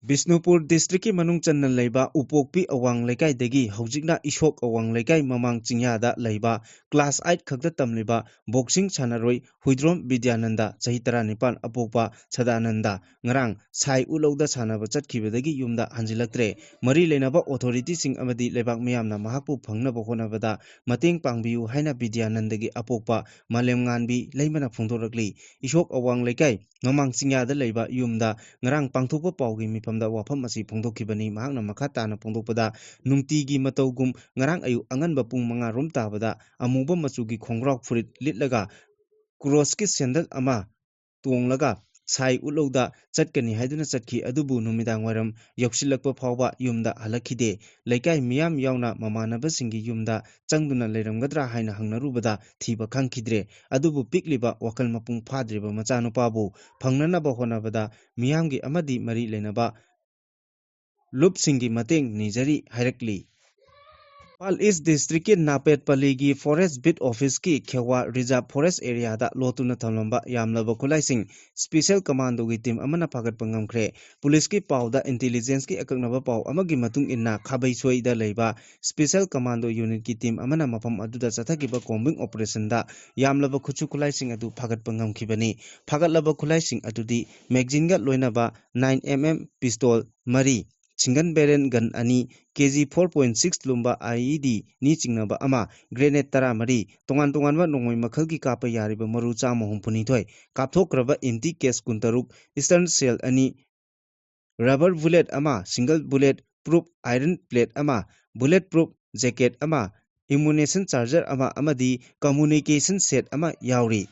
ꯕꯤꯁꯅꯨꯄꯨꯔ ꯗꯤꯁꯇ꯭ꯔꯤꯛꯀꯤ ꯃꯅꯨꯡ ꯆꯟꯅ ꯂꯩꯕ ꯎꯄꯣꯛꯄꯤ ꯑꯋꯥꯡ ꯂꯩꯀꯥꯏꯗꯒꯤ ꯍꯧꯖꯤꯛꯅ ꯏꯁꯣꯛ ꯑꯋꯥꯡ ꯂꯩꯀꯥꯏ ꯃꯃꯥꯡ ꯆꯤꯡꯌꯥꯗ ꯂꯩꯕ ꯀ꯭ꯂꯥꯁ ꯑꯥꯏꯠ ꯈꯛꯇ ꯇꯝꯂꯤꯕ ꯕꯣꯛꯁꯤꯡ ꯁꯥꯟꯅꯔꯣꯏ ꯍꯨꯏꯗ꯭ꯔꯣꯝ ꯕꯤꯗ꯭ꯌꯥꯅꯟꯗ, ꯆꯍꯤ ꯇꯔꯥꯅꯤꯄꯥꯟ, ꯑꯄꯣꯛꯄ ꯁꯗꯥꯅꯟꯗ, ꯉꯔꯥꯡ ꯁꯥꯏ ꯎꯠꯂꯧꯗ ꯁꯥꯟꯅꯕ ꯆꯠꯈꯤꯕꯗꯒꯤ ꯌꯨꯝꯗ ꯍꯟꯖꯤꯜꯂꯛꯇ꯭ꯔꯦ꯫ ꯃꯔꯤ ꯂꯩꯅꯕ ꯑꯣꯊꯣꯔꯤꯇꯤꯁꯤꯡ ꯑꯃꯗꯤ ꯂꯩꯕꯥꯛ ꯃꯤꯌꯥꯝꯅ ꯃꯍꯥꯛꯄꯨ ꯐꯪꯅꯕ ꯍꯣꯠꯅꯕꯗ ꯃꯇꯦꯡ ꯄꯥꯡꯕꯤꯌꯨ ꯍꯥꯏꯅ ꯕꯤꯗ꯭ꯌꯥꯅꯟꯗꯒꯤ ꯑꯄꯣꯛꯄ ꯃꯥꯂꯦꯝꯉꯥꯟꯕꯤ ꯂꯩꯃꯅ ꯐꯣꯡꯗꯣꯔꯛꯂꯤ꯫ ꯏꯁꯣꯛ ꯑꯋꯥꯡ ꯂꯩꯀꯥꯏ ꯃꯃꯥꯡ ꯆꯤꯡꯌꯥꯗ ꯂꯩꯕ ꯌꯨꯝꯗ ꯉꯔꯥꯡ ꯄꯥꯡꯊꯣꯛꯄ ꯄꯥꯎꯒꯤ ꯃꯤꯐꯝ ꯃꯇꯝꯗ ꯋꯥꯐꯝ ꯑꯁꯤ ꯐꯣꯡꯗꯣꯛꯈꯤꯕꯅꯤ꯫ ꯃꯍꯥꯛꯅ ꯃꯈꯥ ꯇꯥꯅ ꯐꯣꯡꯗꯣꯛꯄꯗ, ꯅꯨꯡꯇꯤꯒꯤ ꯃꯇꯧꯒꯨꯝ ꯉꯔꯥꯡ ꯑꯌꯨꯛ ꯑꯉꯟꯕ ꯄꯨꯡ ꯃꯉꯥ ꯔꯣꯝ ꯇꯥꯕꯗ ꯑꯃꯨꯕ ꯃꯆꯨꯒꯤ ꯈꯣꯡꯒ꯭ꯔꯥꯎ ꯐꯨꯔꯤꯠ ꯂꯤꯠꯂꯒ ꯀ꯭ꯔꯣꯁꯀꯤ ꯁꯦꯟꯗꯜ ꯑꯃ ꯇꯣꯡꯂꯒ ꯁꯥꯏ ꯎꯠꯂꯧꯗ ꯆꯠꯀꯅꯤ ꯍꯥꯏꯗꯨꯅ ꯆꯠꯈꯤ, ꯑꯗꯨꯕꯨ ꯅꯨꯃꯤꯗꯥꯡ ꯋꯥꯏꯔꯝ ꯌꯧꯁꯤꯜꯂꯛꯄ ꯐꯥꯎꯕ ꯌꯨꯝꯗ ꯍꯜꯂꯛꯈꯤꯗꯦ꯫ ꯂꯩꯀꯥꯏ ꯃꯤꯌꯥꯝ ꯌꯥꯎꯅ ꯃꯃꯥꯟꯅꯕꯁꯤꯡꯒꯤ ꯌꯨꯝꯗ ꯆꯪꯗꯨꯅ ꯂꯩꯔꯝꯒꯗ꯭ꯔꯥ ꯍꯥꯏꯅ ꯍꯪꯅꯔꯨꯕꯗ ꯊꯤꯕ ꯈꯪꯈꯤꯗ꯭ꯔꯦ꯫ ꯑꯗꯨꯕꯨ ꯄꯤꯛꯂꯤꯕ ꯋꯥꯈꯜ ꯃꯄꯨꯡ ꯐꯥꯗ꯭ꯔꯤꯕ ꯃꯆꯥꯅꯨꯄꯥꯕꯨ ꯐꯪꯅꯅꯕ ꯍꯣꯠꯅꯕꯗ ꯃꯤꯌꯥꯝꯒꯤ ꯑꯃꯗꯤ ꯃꯔꯤ ꯂꯩꯅꯕ ꯂꯨꯞꯁꯤꯡꯒꯤ ꯃꯇꯦꯡ ꯅꯤꯖꯔꯤ ꯍꯥꯏꯔꯛꯂꯤ꯫ ꯏꯝꯐꯥꯜ ꯏꯁ ꯗꯤꯁꯇ꯭ꯔꯤꯛꯀꯤ ꯅꯥꯄꯦꯠꯄꯜꯂꯤꯒꯤ ꯐꯣꯔꯦꯁ ꯕꯤꯠ ꯑꯣꯐꯤꯁꯀꯤ ꯈꯦꯋꯥ ꯔꯤꯖꯥꯔꯚ ꯐꯣꯔꯦꯁ ꯑꯦꯔꯤꯌꯥꯗ ꯂꯣꯠꯇꯨꯅ ꯊꯝꯂꯝꯕ ꯌꯥꯝꯂꯕ ꯈꯨꯠꯂꯥꯏꯁꯤꯡ ꯁ꯭ꯄꯦꯁꯦꯜ ꯀꯃꯥꯟꯗꯣꯒꯤ ꯇꯤꯝ ꯑꯃꯅ ꯐꯥꯒꯠꯄ ꯉꯝꯈ꯭ꯔꯦ꯫ ꯄꯨꯂꯤꯁꯀꯤ ꯄꯥꯎꯗ ꯏꯟꯇꯦꯂꯤꯖꯦꯟꯁꯀꯤ ꯑꯀꯛꯅꯕ ꯄꯥꯎ ꯑꯃꯒꯤ ꯃꯇꯨꯡ ꯏꯟꯅ ꯈꯥꯕꯩꯁꯣꯏꯗ ꯂꯩꯕ ꯁ꯭ꯄꯦꯁꯦꯜ ꯀꯃꯥꯟꯗꯣ ꯌꯨꯅꯤꯠꯀꯤ ꯇꯤꯝ ꯑꯃꯅ ꯃꯐꯝ ꯑꯗꯨꯗ ꯆꯠꯊꯈꯤꯕ ꯀꯣꯝꯕꯤꯡ ꯑꯣꯄꯔꯦꯁꯟꯗ ꯌꯥꯝꯂꯕ ꯈꯨꯠꯁꯨ ꯈꯨꯠꯂꯥꯏꯁꯤꯡ ꯑꯗꯨ ꯐꯥꯒꯠꯄ ꯉꯝꯈꯤꯕꯅꯤ꯫ ꯐꯥꯒꯠꯂꯕ ꯈꯨꯠꯂꯥꯏꯁꯤꯡ ꯑꯗꯨꯗꯤ ꯃꯦꯒꯖꯤꯟꯒ ꯂꯣꯏꯅꯕ ꯅꯥꯏꯟ ꯑꯦꯝ ꯑꯦꯝ ꯄꯤꯁꯇꯣꯜ ꯃꯔꯤ, ꯁꯤꯡꯒꯜ ꯕꯦꯔꯦꯜ ꯒꯟ ꯑꯅꯤ, ꯀꯦ ꯖꯤ ꯐꯣꯔ ꯄꯣꯏꯟ ꯁꯤꯛꯁ ꯂꯨꯝꯕ ꯑꯥꯏ ꯏ ꯗꯤ ꯅꯤ ꯆꯤꯡꯅꯕ ꯑꯃ, ꯒ꯭ꯔꯦꯅꯦꯗ ꯇꯔꯥꯃꯔꯤ, ꯇꯣꯉꯥꯟ ꯇꯣꯉꯥꯟꯕ ꯅꯣꯡꯃꯩ ꯃꯈꯜꯒꯤ ꯀꯥꯞꯄ ꯌꯥꯔꯤꯕ ꯃꯔꯨ ꯆꯥꯝꯃ ꯍꯨꯝꯐꯨꯅꯤꯊꯣꯏ, ꯀꯥꯞꯊꯣꯛꯈ꯭ꯔꯕ ꯑꯦꯟꯇꯤ ꯀꯦꯁ ꯀꯨꯟꯇꯔꯨꯛ, ꯏꯁꯇꯔꯟ ꯁꯦꯜ ꯑꯅꯤ, ꯔꯕꯔ ꯕꯨꯂꯦꯠ ꯑꯃ, ꯁꯤꯡꯒꯜ ꯕꯨꯂꯦꯠ ꯄ꯭ꯔꯨꯞ ꯑꯥꯏꯔꯟ ꯄ꯭ꯂꯦꯠ ꯑꯃ, ꯕꯨꯂꯦꯠ ꯄ꯭ꯔꯨꯞ ꯖꯦꯀꯦꯠ ꯑꯃ, ꯑꯦꯃꯨꯅꯤꯁꯟ ꯆꯥꯔꯖꯔ ꯑꯃ ꯑꯃꯗꯤ ꯀꯝꯃꯨꯅꯤꯀꯦꯁꯟ ꯁꯦꯠ ꯑꯃ ꯌꯥꯎꯔꯤ꯫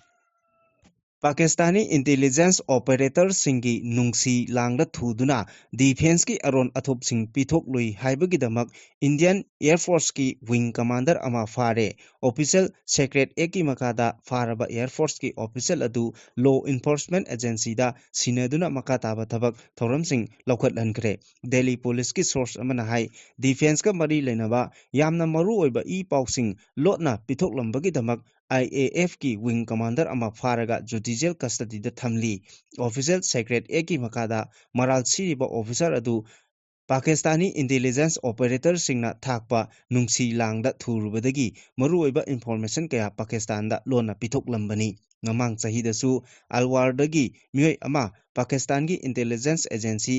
ꯄꯥꯀꯤꯁꯇꯥꯅꯤ ꯏꯟꯇꯦꯂꯤꯖꯦꯟꯁ ꯑꯣꯄꯔꯦꯇꯔꯁꯤꯡꯒꯤ ꯅꯨꯡꯁꯤ ꯂꯥꯡꯗ ꯊꯨꯗꯨꯅ ꯗꯤꯐꯦꯟꯁꯀꯤ ꯑꯔꯣꯟ ꯑꯊꯨꯞꯁꯤꯡ ꯄꯤꯊꯣꯛꯂꯨꯏ ꯍꯥꯏꯕꯒꯤꯗꯃꯛ ꯏꯟꯗꯤꯌꯟ ꯑꯦꯌꯔ ꯐꯣꯔꯁꯀꯤ ꯋꯤꯡ ꯀꯃꯥꯟꯗꯔ ꯑꯃ ꯐꯥꯔꯦ꯫ ꯑꯣꯐꯤꯁꯤꯌꯦꯜ ꯁꯦꯀ꯭ꯔꯦꯠ ꯑꯦꯛꯀꯤ ꯃꯈꯥꯗ ꯐꯥꯔꯕ ꯑꯦꯌꯔ ꯐꯣꯔꯁꯀꯤ ꯑꯣꯐꯤꯁꯤꯌꯦꯜ ꯑꯗꯨ ꯂꯣ ꯏꯟꯐꯣꯔꯁꯃꯦꯟ ꯑꯦꯖꯦꯟꯁꯤꯗ ꯁꯤꯟꯅꯗꯨꯅ ꯃꯈꯥ ꯇꯥꯕ ꯊꯕꯛ ꯊꯧꯔꯝꯁꯤꯡ ꯂꯧꯈꯠꯍꯟꯈ꯭ꯔꯦ꯫ ꯗꯦꯜꯂꯤ ꯄꯨꯂꯤꯁꯀꯤ ꯁꯣꯔꯁ ꯑꯃꯅ ꯍꯥꯏ, ꯗꯤꯐꯦꯟꯁꯀ ꯃꯔꯤ ꯂꯩꯅꯕ ꯌꯥꯝꯅ ꯃꯔꯨꯑꯣꯏꯕ ꯏ ꯄꯥꯎꯁꯤꯡ ꯂꯣꯠꯅ ꯄꯤꯊꯣꯛꯂꯝꯕꯒꯤꯗꯃꯛ ꯑꯥꯏ ꯑꯦ ꯑꯦꯐꯀꯤ ꯋꯤꯡ ꯀꯃꯥꯟꯗꯔ ꯑꯃ ꯐꯥꯔꯒ ꯖꯨꯗꯤꯁꯤꯌꯦꯜ ꯀꯁꯇꯗꯤꯗ ꯊꯝꯂꯤ꯫ ꯑꯣꯐꯤꯁꯤꯌꯦꯜ ꯁꯦꯀ꯭ꯔꯦꯠ ꯑꯦꯛꯀꯤ ꯃꯈꯥꯗ ꯃꯔꯥꯜ ꯁꯤꯔꯤꯕ ꯑꯣꯐꯤꯁꯥꯔ ꯑꯗꯨ ꯄꯥꯀꯤꯁꯇꯥꯅꯤ ꯏꯟꯇꯦꯂꯤꯖꯦꯟꯁ ꯑꯣꯄꯔꯦꯇꯔꯁꯤꯡꯅ ꯊꯥꯛꯄ ꯅꯨꯡꯁꯤ ꯂꯥꯡꯗ ꯊꯨꯔꯨꯕꯗꯒꯤ ꯃꯔꯨꯑꯣꯏꯕ ꯏꯟꯐꯣꯔꯃꯦꯁꯟ ꯀꯌꯥ ꯄꯥꯀꯤꯁꯇꯥꯟꯗ ꯂꯣꯟꯅ ꯄꯤꯊꯣꯛꯂꯝꯕꯅꯤ꯫ ꯃꯃꯥꯡ ꯆꯍꯤꯗꯁꯨ ꯑꯜꯋꯥꯔꯗꯒꯤ ꯃꯤꯑꯣꯏ ꯑꯃ ꯄꯥꯀꯤꯁꯇꯥꯟꯒꯤ ꯏꯟꯇꯦꯂꯤꯖꯦꯟꯁ ꯑꯦꯖꯦꯟꯁꯤ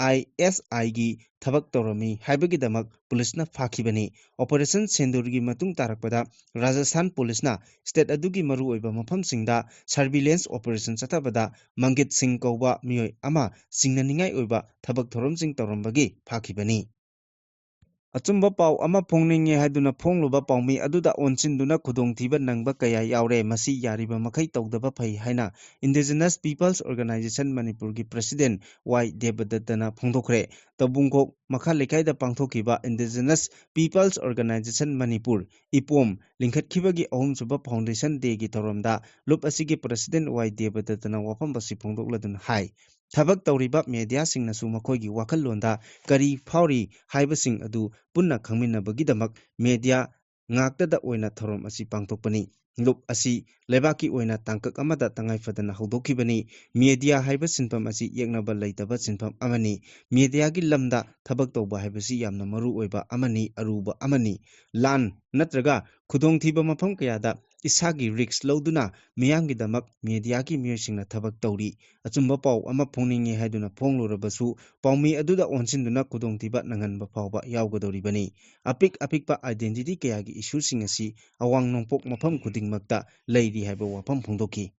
ꯑꯥꯏ ꯑꯦꯁ ꯑꯥꯏꯒꯤ ꯊꯕꯛ ꯇꯧꯔꯝꯃꯤ ꯍꯥꯏꯕꯒꯤꯗꯃꯛ ꯄꯨꯂꯤꯁꯅ ꯐꯥꯈꯤꯕꯅꯤ꯫ ꯑꯣꯄꯔꯦꯁꯟ ꯁꯦꯟꯗꯨꯔꯒꯤ ꯃꯇꯨꯡ ꯇꯥꯔꯛꯄꯗ ꯔꯥꯖꯁꯊꯥꯟ ꯄꯨꯂꯤꯁꯅ ꯁ꯭ꯇꯦꯠ ꯑꯗꯨꯒꯤ ꯃꯔꯨꯑꯣꯏꯕ ꯃꯐꯝꯁꯤꯡꯗ ꯁꯔꯚꯤꯂꯦꯟꯁ ꯑꯣꯄꯔꯦꯁꯟ ꯆꯠꯊꯕꯗ ꯃꯪꯒꯤꯠ ꯁꯤꯡ ꯀꯧꯕ ꯃꯤꯑꯣꯏ ꯑꯃ ꯆꯤꯡꯅꯅꯤꯡꯉꯥꯏ ꯑꯣꯏꯕ ꯊꯕꯛ ꯊꯧꯔꯝꯁꯤꯡ ꯇꯧꯔꯝꯕꯒꯤ ꯐꯥꯈꯤꯕꯅꯤ꯫ ꯑꯆꯨꯝꯕ ꯄꯥꯎ ꯑꯃ ꯐꯣꯡꯅꯤꯡꯉꯦ ꯍꯥꯏꯗꯨꯅ ꯐꯣꯡꯂꯨꯕ ꯄꯥꯎꯃꯤ ꯑꯗꯨꯗ ꯑꯣꯟꯁꯤꯟꯗꯨꯅ ꯈꯨꯗꯣꯡꯊꯤꯕ ꯅꯪꯕ ꯀꯌꯥ ꯌꯥꯎꯔꯦ꯫ ꯃꯁꯤ ꯌꯥꯔꯤꯕ ꯃꯈꯩ ꯇꯧꯗꯕ ꯐꯩ ꯍꯥꯏꯅ Indigenous Peoples Organisation ꯃꯅꯤꯄꯨꯔꯒꯤ ꯄ꯭ꯔꯁꯤꯗꯦꯟ ꯋꯥꯏ ꯗꯦꯕꯗꯠꯇꯅ ꯐꯣꯡꯗꯣꯛꯈ꯭ꯔꯦ꯫ ꯇꯧꯕꯨꯡꯈꯣꯛ ꯃꯈꯥ ꯂꯩꯀꯥꯏꯗ ꯄꯥꯡꯊꯣꯛꯈꯤꯕ Indigenous Peoples Organisation ꯃꯅꯤꯄꯨꯔ, ꯏꯄꯣꯝ, ꯂꯤꯡꯈꯠꯈꯤꯕꯒꯤ ꯑꯍꯨꯝꯁꯨꯕ ꯐꯥꯎꯟꯗꯦꯁꯟ ꯗꯦꯒꯤ ꯊꯧꯔꯝꯗ ꯂꯨꯞ ꯑꯁꯤꯒꯤ ꯄ꯭ꯔꯁꯤꯗꯦꯟ ꯋꯥꯏ ꯗꯦꯕꯗꯠꯇꯅ ꯋꯥꯐꯝ ꯑꯁꯤ ꯐꯣꯡꯗꯣꯛꯂꯗꯨꯅ ꯍꯥꯏ, ꯊꯕꯛ ꯇꯧꯔꯤꯕ ꯃꯦꯗꯤꯌꯥꯁꯤꯡꯅꯁꯨ ꯃꯈꯣꯏꯒꯤ ꯋꯥꯈꯜꯂꯣꯟꯗ ꯀꯔꯤ ꯐꯥꯎꯔꯤ ꯍꯥꯏꯕꯁꯤꯡ ꯑꯗꯨ ꯄꯨꯟꯅ ꯈꯪꯃꯤꯟꯅꯕꯒꯤꯗꯃꯛ ꯃꯦꯗꯤꯌꯥ ꯉꯥꯛꯇꯗ ꯑꯣꯏꯅ ꯊꯧꯔꯝ ꯑꯁꯤ ꯄꯥꯡꯊꯣꯛꯄꯅꯤ꯫ ꯂꯨꯞ ꯑꯁꯤ ꯂꯩꯕꯥꯛꯀꯤ ꯑꯣꯏꯅ ꯇꯥꯡꯀꯛ ꯑꯃꯗ ꯇꯉꯥꯏ ꯐꯗꯅ ꯍꯧꯗꯣꯛꯈꯤꯕꯅꯤ꯫ ꯃꯦꯗꯤꯌꯥ ꯍꯥꯏꯕ ꯁꯤꯟꯐꯝ ꯑꯁꯤ ꯌꯦꯛꯅꯕ ꯂꯩꯇꯕ ꯁꯤꯟꯐꯝ ꯑꯃꯅꯤ꯫ ꯃꯦꯗꯤꯌꯥꯒꯤ ꯂꯝꯗ ꯊꯕꯛ ꯇꯧꯕ ꯍꯥꯏꯕꯁꯤ ꯌꯥꯝꯅ ꯃꯔꯨ ꯑꯣꯏꯕ ꯑꯃꯅꯤ, ꯑꯔꯨꯕ ꯑꯃꯅꯤ꯫ ꯂꯥꯟ ꯅꯠꯇ꯭ꯔꯒ ꯈꯨꯗꯣꯡꯊꯤꯕ ꯃꯐꯝ ꯀꯌꯥꯗ ꯏꯁꯥꯒꯤ ꯔꯤꯁ꯭ꯛ ꯂꯧꯗꯨꯅ ꯃꯤꯌꯥꯝꯒꯤꯗꯃꯛ ꯃꯦꯗꯤꯌꯥꯒꯤ ꯃꯤꯑꯣꯏꯁꯤꯡꯅ ꯊꯕꯛ ꯇꯧꯔꯤ꯫ ꯑꯆꯨꯝꯕ ꯄꯥꯎ ꯑꯃ ꯐꯣꯡꯅꯤꯡꯉꯦ ꯍꯥꯏꯗꯨꯅ ꯐꯣꯡꯂꯨꯔꯕꯁꯨ ꯄꯥꯎꯃꯤ ꯑꯗꯨꯗ ꯑꯣꯟꯁꯤꯟꯗꯨꯅ ꯈꯨꯗꯣꯡꯊꯤꯕ ꯅꯪꯍꯟꯕ ꯐꯥꯎꯕ ꯌꯥꯎꯒꯗꯧꯔꯤꯕꯅꯤ꯫ ꯑꯄꯤꯛ ꯑꯄꯤꯛꯄ identity ꯀꯌꯥꯒꯤ ꯏꯁꯨꯁꯤꯡ ꯑꯁꯤ ꯑꯋꯥꯡ ꯅꯣꯡꯄꯣꯛ ꯃꯐꯝ ꯈꯨꯗꯤꯡꯃꯛꯇ ꯂꯩꯔꯤ ꯍꯥꯏꯕ ꯋꯥꯐꯝ ꯐꯣꯡꯗꯣꯛꯈꯤ꯫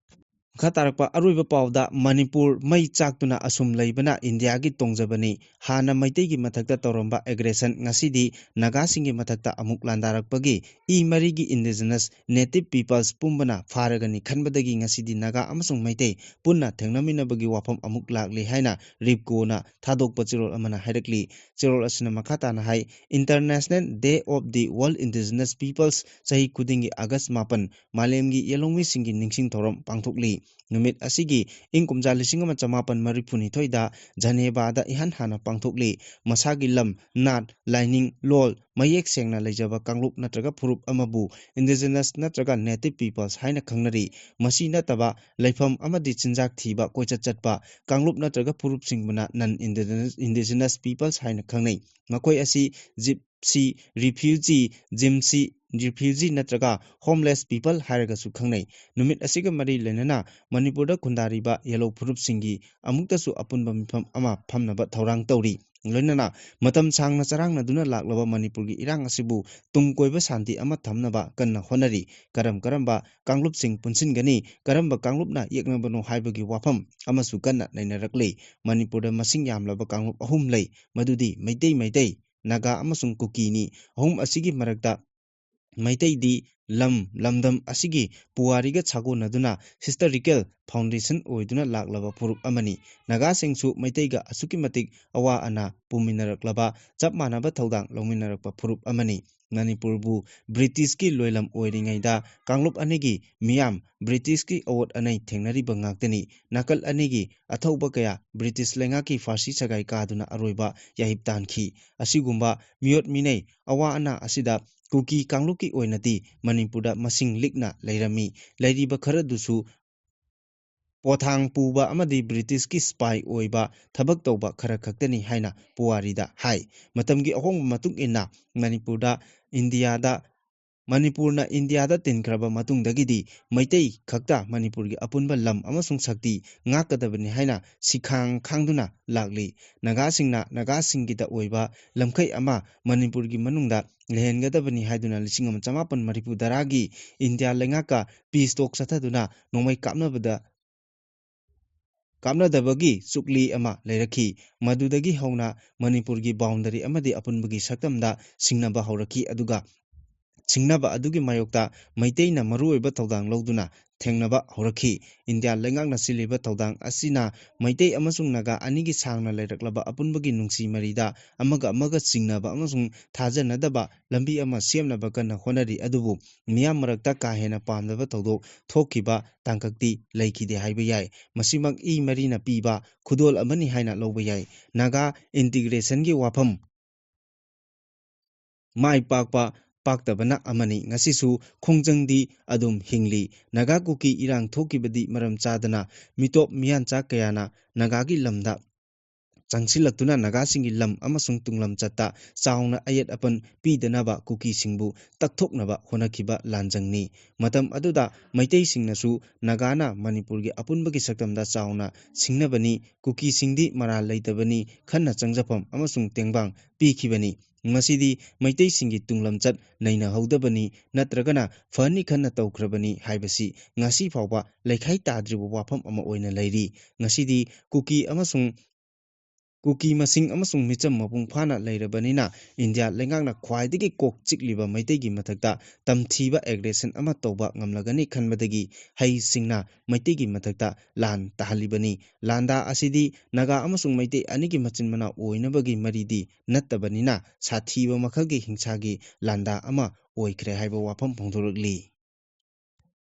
ꯃꯈꯥ ꯇꯥꯔꯛꯄ ꯑꯔꯣꯏꯕ ꯄꯥꯎꯗ, ꯃꯅꯤꯄꯨꯔ ꯃꯩ ꯆꯥꯛꯇꯨꯅ ꯑꯁꯨꯝ ꯂꯩꯕꯅ ꯏꯟꯗꯤꯌꯥꯒꯤ ꯇꯣꯡꯖꯕꯅꯤ꯫ ꯍꯥꯟꯅ ꯃꯩꯇꯩꯒꯤ ꯃꯊꯛꯇ ꯇꯧꯔꯝꯕ ꯑꯦꯒ꯭ꯔꯦꯁꯟ ꯉꯁꯤꯗꯤ ꯅꯥꯒꯥꯁꯤꯡꯒꯤ ꯃꯊꯛꯇ ꯑꯃꯨꯛ ꯂꯥꯟꯗꯥꯔꯛꯄꯒꯤ ꯏ ꯃꯔꯤꯒꯤ Indigenous Native Peoples ꯄꯨꯝꯕꯅ ꯐꯥꯔꯒꯅꯤ ꯈꯟꯕꯗꯒꯤ ꯉꯁꯤꯗꯤ ꯅꯥꯒꯥ ꯑꯃꯁꯨꯡ ꯃꯩꯇꯩ ꯄꯨꯟꯅ ꯊꯦꯡꯅꯃꯤꯟꯅꯕꯒꯤ ꯋꯥꯐꯝ ꯑꯃꯨꯛ ꯂꯥꯛꯂꯤ ꯍꯥꯏꯅ ꯔꯤꯞꯀꯣꯅ ꯊꯥꯗꯣꯛꯄ ꯆꯦꯔꯣꯜ ꯑꯃꯅ ꯍꯥꯏꯔꯛꯂꯤ꯫ ꯆꯦꯔꯣꯜ ꯑꯁꯤꯅ ꯃꯈꯥ ꯇꯥꯅ ꯍꯥꯏ, International Day of the World Indigenous Peoples ꯆꯍꯤ ꯈꯨꯗꯤꯡꯒꯤ ꯑꯥꯒꯁ ꯃꯥꯄꯟ ꯃꯥꯂꯦꯝꯒꯤ ꯌꯦꯜꯍꯧꯃꯤꯁꯤꯡꯒꯤ ꯅꯤꯡꯁꯤꯡ ꯊꯧꯔꯝ ꯄꯥꯡꯊꯣꯛꯂꯤ꯫ ꯅꯨꯃꯤꯠ ꯑꯁꯤꯒꯤ ꯏꯪ ꯀꯨꯝꯖꯥ ꯂꯤꯁꯤꯡ ꯑꯃ ꯆꯃꯥꯄꯟ ꯃꯔꯤꯐꯨꯅꯤꯊꯣꯏꯗ ꯖꯅꯦꯕꯥꯗ ꯏꯍꯥꯟ ꯍꯥꯟꯅ ꯄꯥꯡꯊꯣꯛꯂꯤ꯫ ꯃꯁꯥꯒꯤ ꯂꯝ, ꯅꯥꯠ, ꯂꯥꯏꯅꯤꯡ, ꯂꯣꯜ, ꯃꯌꯦꯛ ꯁꯦꯡꯅ ꯂꯩꯖꯕ ꯀꯥꯡꯂꯨꯞ ꯅꯠꯇ꯭ꯔꯒ ꯐꯨꯔꯨꯞ ꯑꯃꯕꯨ Indigenous ꯅꯠꯇ꯭ꯔꯒ Native Peoples ꯍꯥꯏꯅ ꯈꯪꯅꯔꯤ꯫ ꯃꯁꯤ ꯅꯠꯇꯕ ꯂꯩꯐꯝ ꯑꯃꯗꯤ ꯆꯤꯟꯖꯥꯛ ꯊꯤꯕ, ꯀꯣꯏꯆꯠ ꯆꯠꯄ ꯀꯥꯡꯂꯨꯞ ꯅꯠꯇ꯭ꯔꯒ ꯐꯨꯔꯨꯞꯁꯤꯡꯕꯨꯅ Non Indigenous, Indigenous Peoples ꯍꯥꯏꯅ ꯈꯪꯅꯩ꯫ ꯃꯈꯣꯏ ꯑꯁꯤ ꯖꯤꯞꯁꯤ, ꯔꯤꯐ꯭ꯌꯨꯖꯤ, ꯖꯤꯝꯁꯤ, refugee ꯅꯠꯇ꯭ꯔꯒ homeless people ꯍꯥꯏꯔꯒꯁꯨ ꯈꯪꯅꯩ꯫ ꯅꯨꯃꯤꯠ ꯑꯁꯤꯒ ꯃꯔꯤ ꯂꯩꯅꯅ ꯃꯅꯤꯄꯨꯔꯗ ꯈꯨꯟꯗꯥꯔꯤꯕ ꯌꯦꯜꯍꯧ ꯐꯨꯔꯨꯞꯁꯤꯡꯒꯤ ꯑꯃꯨꯛꯇꯁꯨ ꯑꯄꯨꯟꯕ ꯃꯤꯐꯝ ꯑꯃ ꯐꯝꯅꯕ ꯊꯧꯔꯥꯡ ꯇꯧꯔꯤ꯫ ꯂꯣꯏꯅꯅ ꯃꯇꯝ ꯁꯥꯡꯅ ꯆꯔꯥꯡꯅꯗꯨꯅ ꯂꯥꯛꯂꯕ ꯃꯅꯤꯄꯨꯔꯒꯤ ꯏꯔꯥꯡ ꯑꯁꯤꯕꯨ ꯇꯨꯡ ꯀꯣꯏꯕ ꯁꯥꯟꯇꯤ ꯑꯃ ꯊꯝꯅꯕ ꯀꯟꯅ ꯍꯣꯠꯅꯔꯤ꯫ ꯀꯔꯝ ꯀꯔꯝꯕ ꯀꯥꯡꯂꯨꯞꯁꯤꯡ ꯄꯨꯟꯁꯤꯟꯒꯅꯤ, ꯀꯔꯝꯕ ꯀꯥꯡꯂꯨꯞꯅ ꯌꯦꯛꯅꯕꯅꯣ ꯍꯥꯏꯕꯒꯤ ꯋꯥꯐꯝ ꯑꯃꯁꯨ ꯀꯟꯅ ꯅꯩꯅꯔꯛꯂꯤ꯫ ꯃꯅꯤꯄꯨꯔꯗ ꯃꯁꯤꯡ ꯌꯥꯝꯂꯕ ꯀꯥꯡꯂꯨꯞ ꯑꯍꯨꯝ ꯂꯩ, ꯃꯗꯨꯗꯤ ꯃꯩꯇꯩ, ꯃꯩꯇꯩ, ꯅꯥꯒꯥ ꯑꯃꯁꯨꯡ ꯀꯨꯀꯤꯅꯤ꯫ ꯑꯍꯨꯝ ꯑꯁꯤꯒꯤ ꯃꯔꯛꯇ ꯃꯩꯇꯩꯗꯤ ꯂꯝ ꯂꯝꯗꯝ ꯑꯁꯤꯒꯤ ꯄꯨꯋꯥꯔꯤꯒ ꯁꯥꯒꯣꯟꯅꯗꯨꯅ historical foundation ꯑꯣꯏꯗꯨꯅ ꯂꯥꯛꯂꯕ ꯐꯨꯔꯨꯞ ꯑꯃꯅꯤ꯫ ꯅꯥꯒꯥꯁꯤꯡꯁꯨ ꯃꯩꯇꯩꯒ ꯑꯁꯨꯛꯀꯤ ꯃꯇꯤꯛ ꯑꯋꯥ ꯑꯅꯥ ꯄꯨꯃꯤꯟꯅꯔꯛꯂꯕ, ꯆꯞ ꯃꯥꯟꯅꯕ ꯊꯧꯗꯥꯡ ꯂꯧꯃꯤꯟꯅꯔꯛꯄ ꯐꯨꯔꯨꯞ ꯑꯃꯅꯤ꯫ ꯃꯅꯤꯄꯨꯔꯕꯨ ꯕ꯭ꯔꯤꯇꯤꯁꯀꯤ ꯂꯣꯏꯂꯝ ꯑꯣꯏꯔꯤꯉꯩꯗ ꯀꯥꯡꯂꯨꯞ ꯑꯅꯤꯒꯤ ꯃꯤꯌꯥꯝ ꯕ꯭ꯔꯤꯇꯤꯁꯀꯤ ꯑꯋꯣꯠ ꯑꯅꯩ ꯊꯦꯡꯅꯔꯤꯕ ꯉꯥꯛꯇꯅꯤ꯫ ꯅꯥꯀꯜ ꯑꯅꯤꯒꯤ ꯑꯊꯧꯕ ꯀꯌꯥ ꯕ꯭ꯔꯤꯇꯤꯁ ꯂꯩꯉꯥꯛꯀꯤ ꯐꯥꯔꯁꯤ ꯁꯒꯥꯏ ꯀꯥꯗꯨꯅ ꯑꯔꯣꯏꯕ ꯌꯥꯍꯤꯞ ꯇꯥꯟꯈꯤ꯫ ꯑꯁꯤꯒꯨꯝꯕ ꯃꯤꯑꯣꯠ ꯃꯤꯅꯩ ꯑꯋꯥ ꯑꯅꯥ ꯑꯁꯤꯗ ꯀꯨꯀꯤ ꯀꯥꯡꯂꯨꯞꯀꯤ ꯑꯣꯏꯅꯗꯤ ꯃꯅꯤꯄꯨꯔꯗ ꯃꯁꯤꯡ ꯂꯤꯛꯅ ꯂꯩꯔꯝꯃꯤ꯫ ꯂꯩꯔꯤꯕ ꯈꯔꯗꯨꯁꯨ ꯄꯣꯊꯥꯡ ꯄꯨꯕ ꯑꯃꯗꯤ ꯕ꯭ꯔꯤꯇꯤꯁꯀꯤ ꯁꯤꯄꯥꯏ ꯑꯣꯏꯕ ꯊꯕꯛ ꯇꯧꯕ ꯈꯔ ꯈꯛꯇꯅꯤ ꯍꯥꯏꯅ ꯄꯨꯋꯥꯔꯤꯗ ꯍꯥꯏ꯫ ꯃꯇꯝꯒꯤ ꯑꯍꯣꯡꯕ ꯃꯇꯨꯡ ꯏꯟꯅ ꯃꯅꯤꯄꯨꯔꯗ ꯏꯟꯗꯤꯌꯥꯗ, ꯃꯅꯤꯄꯨꯔꯅ ꯏꯟꯗꯤꯌꯥꯗ ꯇꯤꯟꯈ꯭ꯔꯕ ꯃꯇꯨꯡꯗꯒꯤꯗꯤ ꯃꯩꯇꯩ ꯈꯛꯇ ꯃꯅꯤꯄꯨꯔꯒꯤ ꯑꯄꯨꯟꯕ ꯂꯝ ꯑꯃꯁꯨꯡ ꯁꯛꯇꯤ ꯉꯥꯛꯀꯗꯕꯅꯤ ꯍꯥꯏꯅ ꯁꯤꯈꯥꯡ ꯈꯥꯡꯗꯨꯅ ꯂꯥꯛꯂꯤ꯫ ꯅꯥꯒꯥꯁꯤꯡꯅ ꯅꯥꯒꯥꯁꯤꯡꯒꯤꯗ ꯑꯣꯏꯕ ꯂꯝꯈꯩ ꯑꯃ ꯃꯅꯤꯄꯨꯔꯒꯤ ꯃꯅꯨꯡꯗ ꯂꯩꯍꯟꯒꯗꯕꯅꯤ ꯍꯥꯏꯗꯨꯅ ꯂꯤꯁꯤꯡ ꯑꯃ ꯆꯃꯥꯄꯟ ꯃꯔꯤꯐꯨ ꯇꯔꯥꯒꯤ ꯏꯟꯗꯤꯌꯥ ꯂꯩꯉꯥꯛꯀ peace talk ꯆꯠꯊꯗꯨꯅ ꯅꯣꯡꯃꯩ ꯀꯥꯞꯅꯕꯗ ꯀꯥꯞꯅꯗꯕꯒꯤ ꯆꯨꯛꯂꯤ ꯑꯃ ꯂꯩꯔꯛꯈꯤ꯫ ꯃꯗꯨꯗꯒꯤ ꯍꯧꯅ ꯃꯅꯤꯄꯨꯔꯒꯤ boundary ꯑꯃꯗꯤ ꯑꯄꯨꯟꯕꯒꯤ ꯁꯛꯇꯝꯗ ꯁꯤꯡꯅꯕ ꯍꯧꯔꯛꯈꯤ꯫ ꯑꯗꯨꯒ ꯁꯤꯡꯅꯕ ꯑꯗꯨꯒꯤ ꯃꯥꯌꯣꯛꯇ ꯃꯩꯇꯩꯅ ꯃꯔꯨꯑꯣꯏꯕ ꯊꯧꯗꯥꯡ ꯂꯧꯗꯨꯅ ꯊꯦꯡꯅꯕ ꯍꯧꯔꯛꯈꯤ꯫ ꯏꯟꯗꯤꯌꯥ ꯂꯩꯉꯥꯛꯅ ꯁꯤꯜꯂꯤꯕ ꯊꯧꯗꯥꯡ ꯑꯁꯤꯅ ꯃꯩꯇꯩ ꯑꯃꯁꯨꯡ ꯅꯥꯒꯥ ꯑꯅꯤꯒꯤ ꯁꯥꯡꯅ ꯂꯩꯔꯛꯂꯕ ꯑꯄꯨꯟꯕꯒꯤ ꯅꯨꯡꯁꯤ ꯃꯔꯤꯗ ꯑꯃꯒ ꯑꯃꯒ ꯆꯤꯡꯅꯕ ꯑꯃꯁꯨꯡ ꯊꯥꯖꯅꯗꯕ ꯂꯝꯕꯤ ꯑꯃ ꯁꯦꯝꯅꯕ ꯀꯟꯅ ꯍꯣꯠꯅꯔꯤ꯫ ꯑꯗꯨꯕꯨ ꯃꯤꯌꯥꯝ ꯃꯔꯛꯇ ꯀꯥ ꯍꯦꯟꯅ ꯄꯥꯝꯗꯕ ꯊꯧꯗꯣꯛ ꯊꯣꯛꯈꯤꯕ ꯇꯥꯡꯀꯛꯇꯤ ꯂꯩꯈꯤꯗꯦ ꯍꯥꯏꯕ ꯌꯥꯏ꯫ ꯃꯁꯤꯃꯛ ꯏ ꯃꯔꯤꯅ ꯄꯤꯕ ꯈꯨꯗꯣꯜ ꯑꯃꯅꯤ ꯍꯥꯏꯅ ꯂꯧꯕ ꯌꯥꯏ꯫ ꯅꯥꯒꯥ integrationꯒꯤ ꯋꯥꯐꯝ ꯃꯥꯏ ꯄꯥꯛꯄ ꯄꯥꯛꯇꯕꯅ ꯑꯃꯅꯤ꯫ ꯉꯁꯤꯁꯨ ꯈꯣꯡꯖꯪꯗꯤ ꯑꯗꯨꯝ ꯍꯤꯡꯂꯤ꯫ ꯅꯥꯒꯥ ꯀꯨꯀꯤ ꯏꯔꯥꯡ ꯊꯣꯛꯈꯤꯕꯗꯤ ꯃꯔꯝ ꯆꯥꯗꯅ ꯃꯤꯇꯣꯞ ꯃꯤꯌꯥꯟꯆꯥ ꯀꯌꯥꯅ ꯅꯥꯒꯥꯒꯤ ꯂꯝꯗ ꯆꯪꯁꯤꯜꯂꯛꯇꯨꯅ ꯅꯥꯒꯥꯁꯤꯡꯒꯤ ꯂꯝ ꯑꯃꯁꯨꯡ ꯇꯨꯡꯂꯝꯆꯠꯇ ꯆꯥꯎꯅ ꯑꯌꯦꯠ ꯑꯄꯟ ꯄꯤꯗꯅꯕ ꯀꯨꯀꯤꯁꯤꯡꯕꯨ ꯇꯛꯊꯣꯛꯅꯕ ꯍꯣꯠꯅꯈꯤꯕ ꯂꯥꯟꯖꯪꯅꯤ꯫ ꯃꯇꯝ ꯑꯗꯨꯗ ꯃꯩꯇꯩꯁꯤꯡꯅꯁꯨ ꯅꯥꯒꯥꯅ ꯃꯅꯤꯄꯨꯔꯒꯤ ꯑꯄꯨꯟꯕꯒꯤ ꯁꯛꯇꯝꯗ ꯆꯥꯎꯅ ꯁꯤꯡꯅꯕꯅꯤ, ꯀꯨꯀꯤꯁꯤꯡꯗꯤ ꯃꯔꯥꯜ ꯂꯩꯇꯕꯅꯤ, ꯈꯟꯅ ꯆꯪꯖꯐꯝ ꯑꯃꯁꯨꯡ ꯇꯦꯡꯕꯥꯡ ꯄꯤꯈꯤꯕꯅꯤ꯫ ꯃꯁꯤꯗꯤ ꯃꯩꯇꯩꯁꯤꯡꯒꯤ ꯇꯨꯡꯂꯝꯆꯠ ꯅꯩꯅꯍꯧꯗꯕꯅꯤ ꯅꯠꯇ꯭ꯔꯒꯅ ꯐꯅꯤ ꯈꯟꯅ ꯇꯧꯈ꯭ꯔꯕꯅꯤ ꯍꯥꯏꯕꯁꯤ ꯉꯁꯤ ꯐꯥꯎꯕ ꯂꯩꯈꯥꯏ ꯇꯥꯗ꯭ꯔꯤꯕ ꯋꯥꯐꯝ ꯑꯃ ꯑꯣꯏꯅ ꯂꯩꯔꯤ꯫ ꯉꯁꯤꯗꯤ ꯀꯨꯀꯤ ꯑꯃꯁꯨꯡ ꯀꯨꯀꯤ ꯃꯁꯤꯡ ꯑꯃꯁꯨꯡ ꯃꯤꯆꯝ ꯃꯄꯨꯡ ꯐꯥꯅ ꯂꯩꯔꯕꯅꯤꯅ ꯏꯟꯗꯤꯌꯥ ꯂꯩꯉꯥꯛꯅ ꯈ꯭ꯋꯥꯏꯗꯒꯤ ꯀꯣꯛ ꯆꯤꯛꯂꯤꯕ ꯃꯩꯇꯩꯒꯤ ꯃꯊꯛꯇ ꯇꯝꯊꯤꯕ aggression ꯑꯃ ꯇꯧꯕ ꯉꯝꯂꯒꯅꯤ ꯈꯟꯕꯗꯒꯤ ꯍꯩꯁꯤꯡꯅ ꯃꯩꯇꯩꯒꯤ ꯃꯊꯛꯇ ꯂꯥꯟ ꯇꯥꯍꯜꯂꯤꯕꯅꯤ꯫ ꯂꯥꯟꯗꯥ ꯑꯁꯤꯗꯤ ꯅꯥꯒꯥ ꯑꯃꯁꯨꯡ ꯃꯩꯇꯩ ꯑꯅꯤꯒꯤ ꯃꯆꯤꯟ ꯃꯅꯥꯎ ꯑꯣꯏꯅꯕꯒꯤ ꯃꯔꯤꯗꯤ ꯅꯠꯇꯕꯅꯤꯅ ꯁꯥꯊꯤꯕ ꯃꯈꯜꯒꯤ ꯍꯤꯡꯁꯥꯒꯤ ꯂꯥꯟꯗꯥ ꯑꯃ ꯑꯣꯏꯈ꯭ꯔꯦ ꯍꯥꯏꯕ ꯋꯥꯐꯝ ꯐꯣꯡꯗꯣꯔꯛꯂꯤ꯫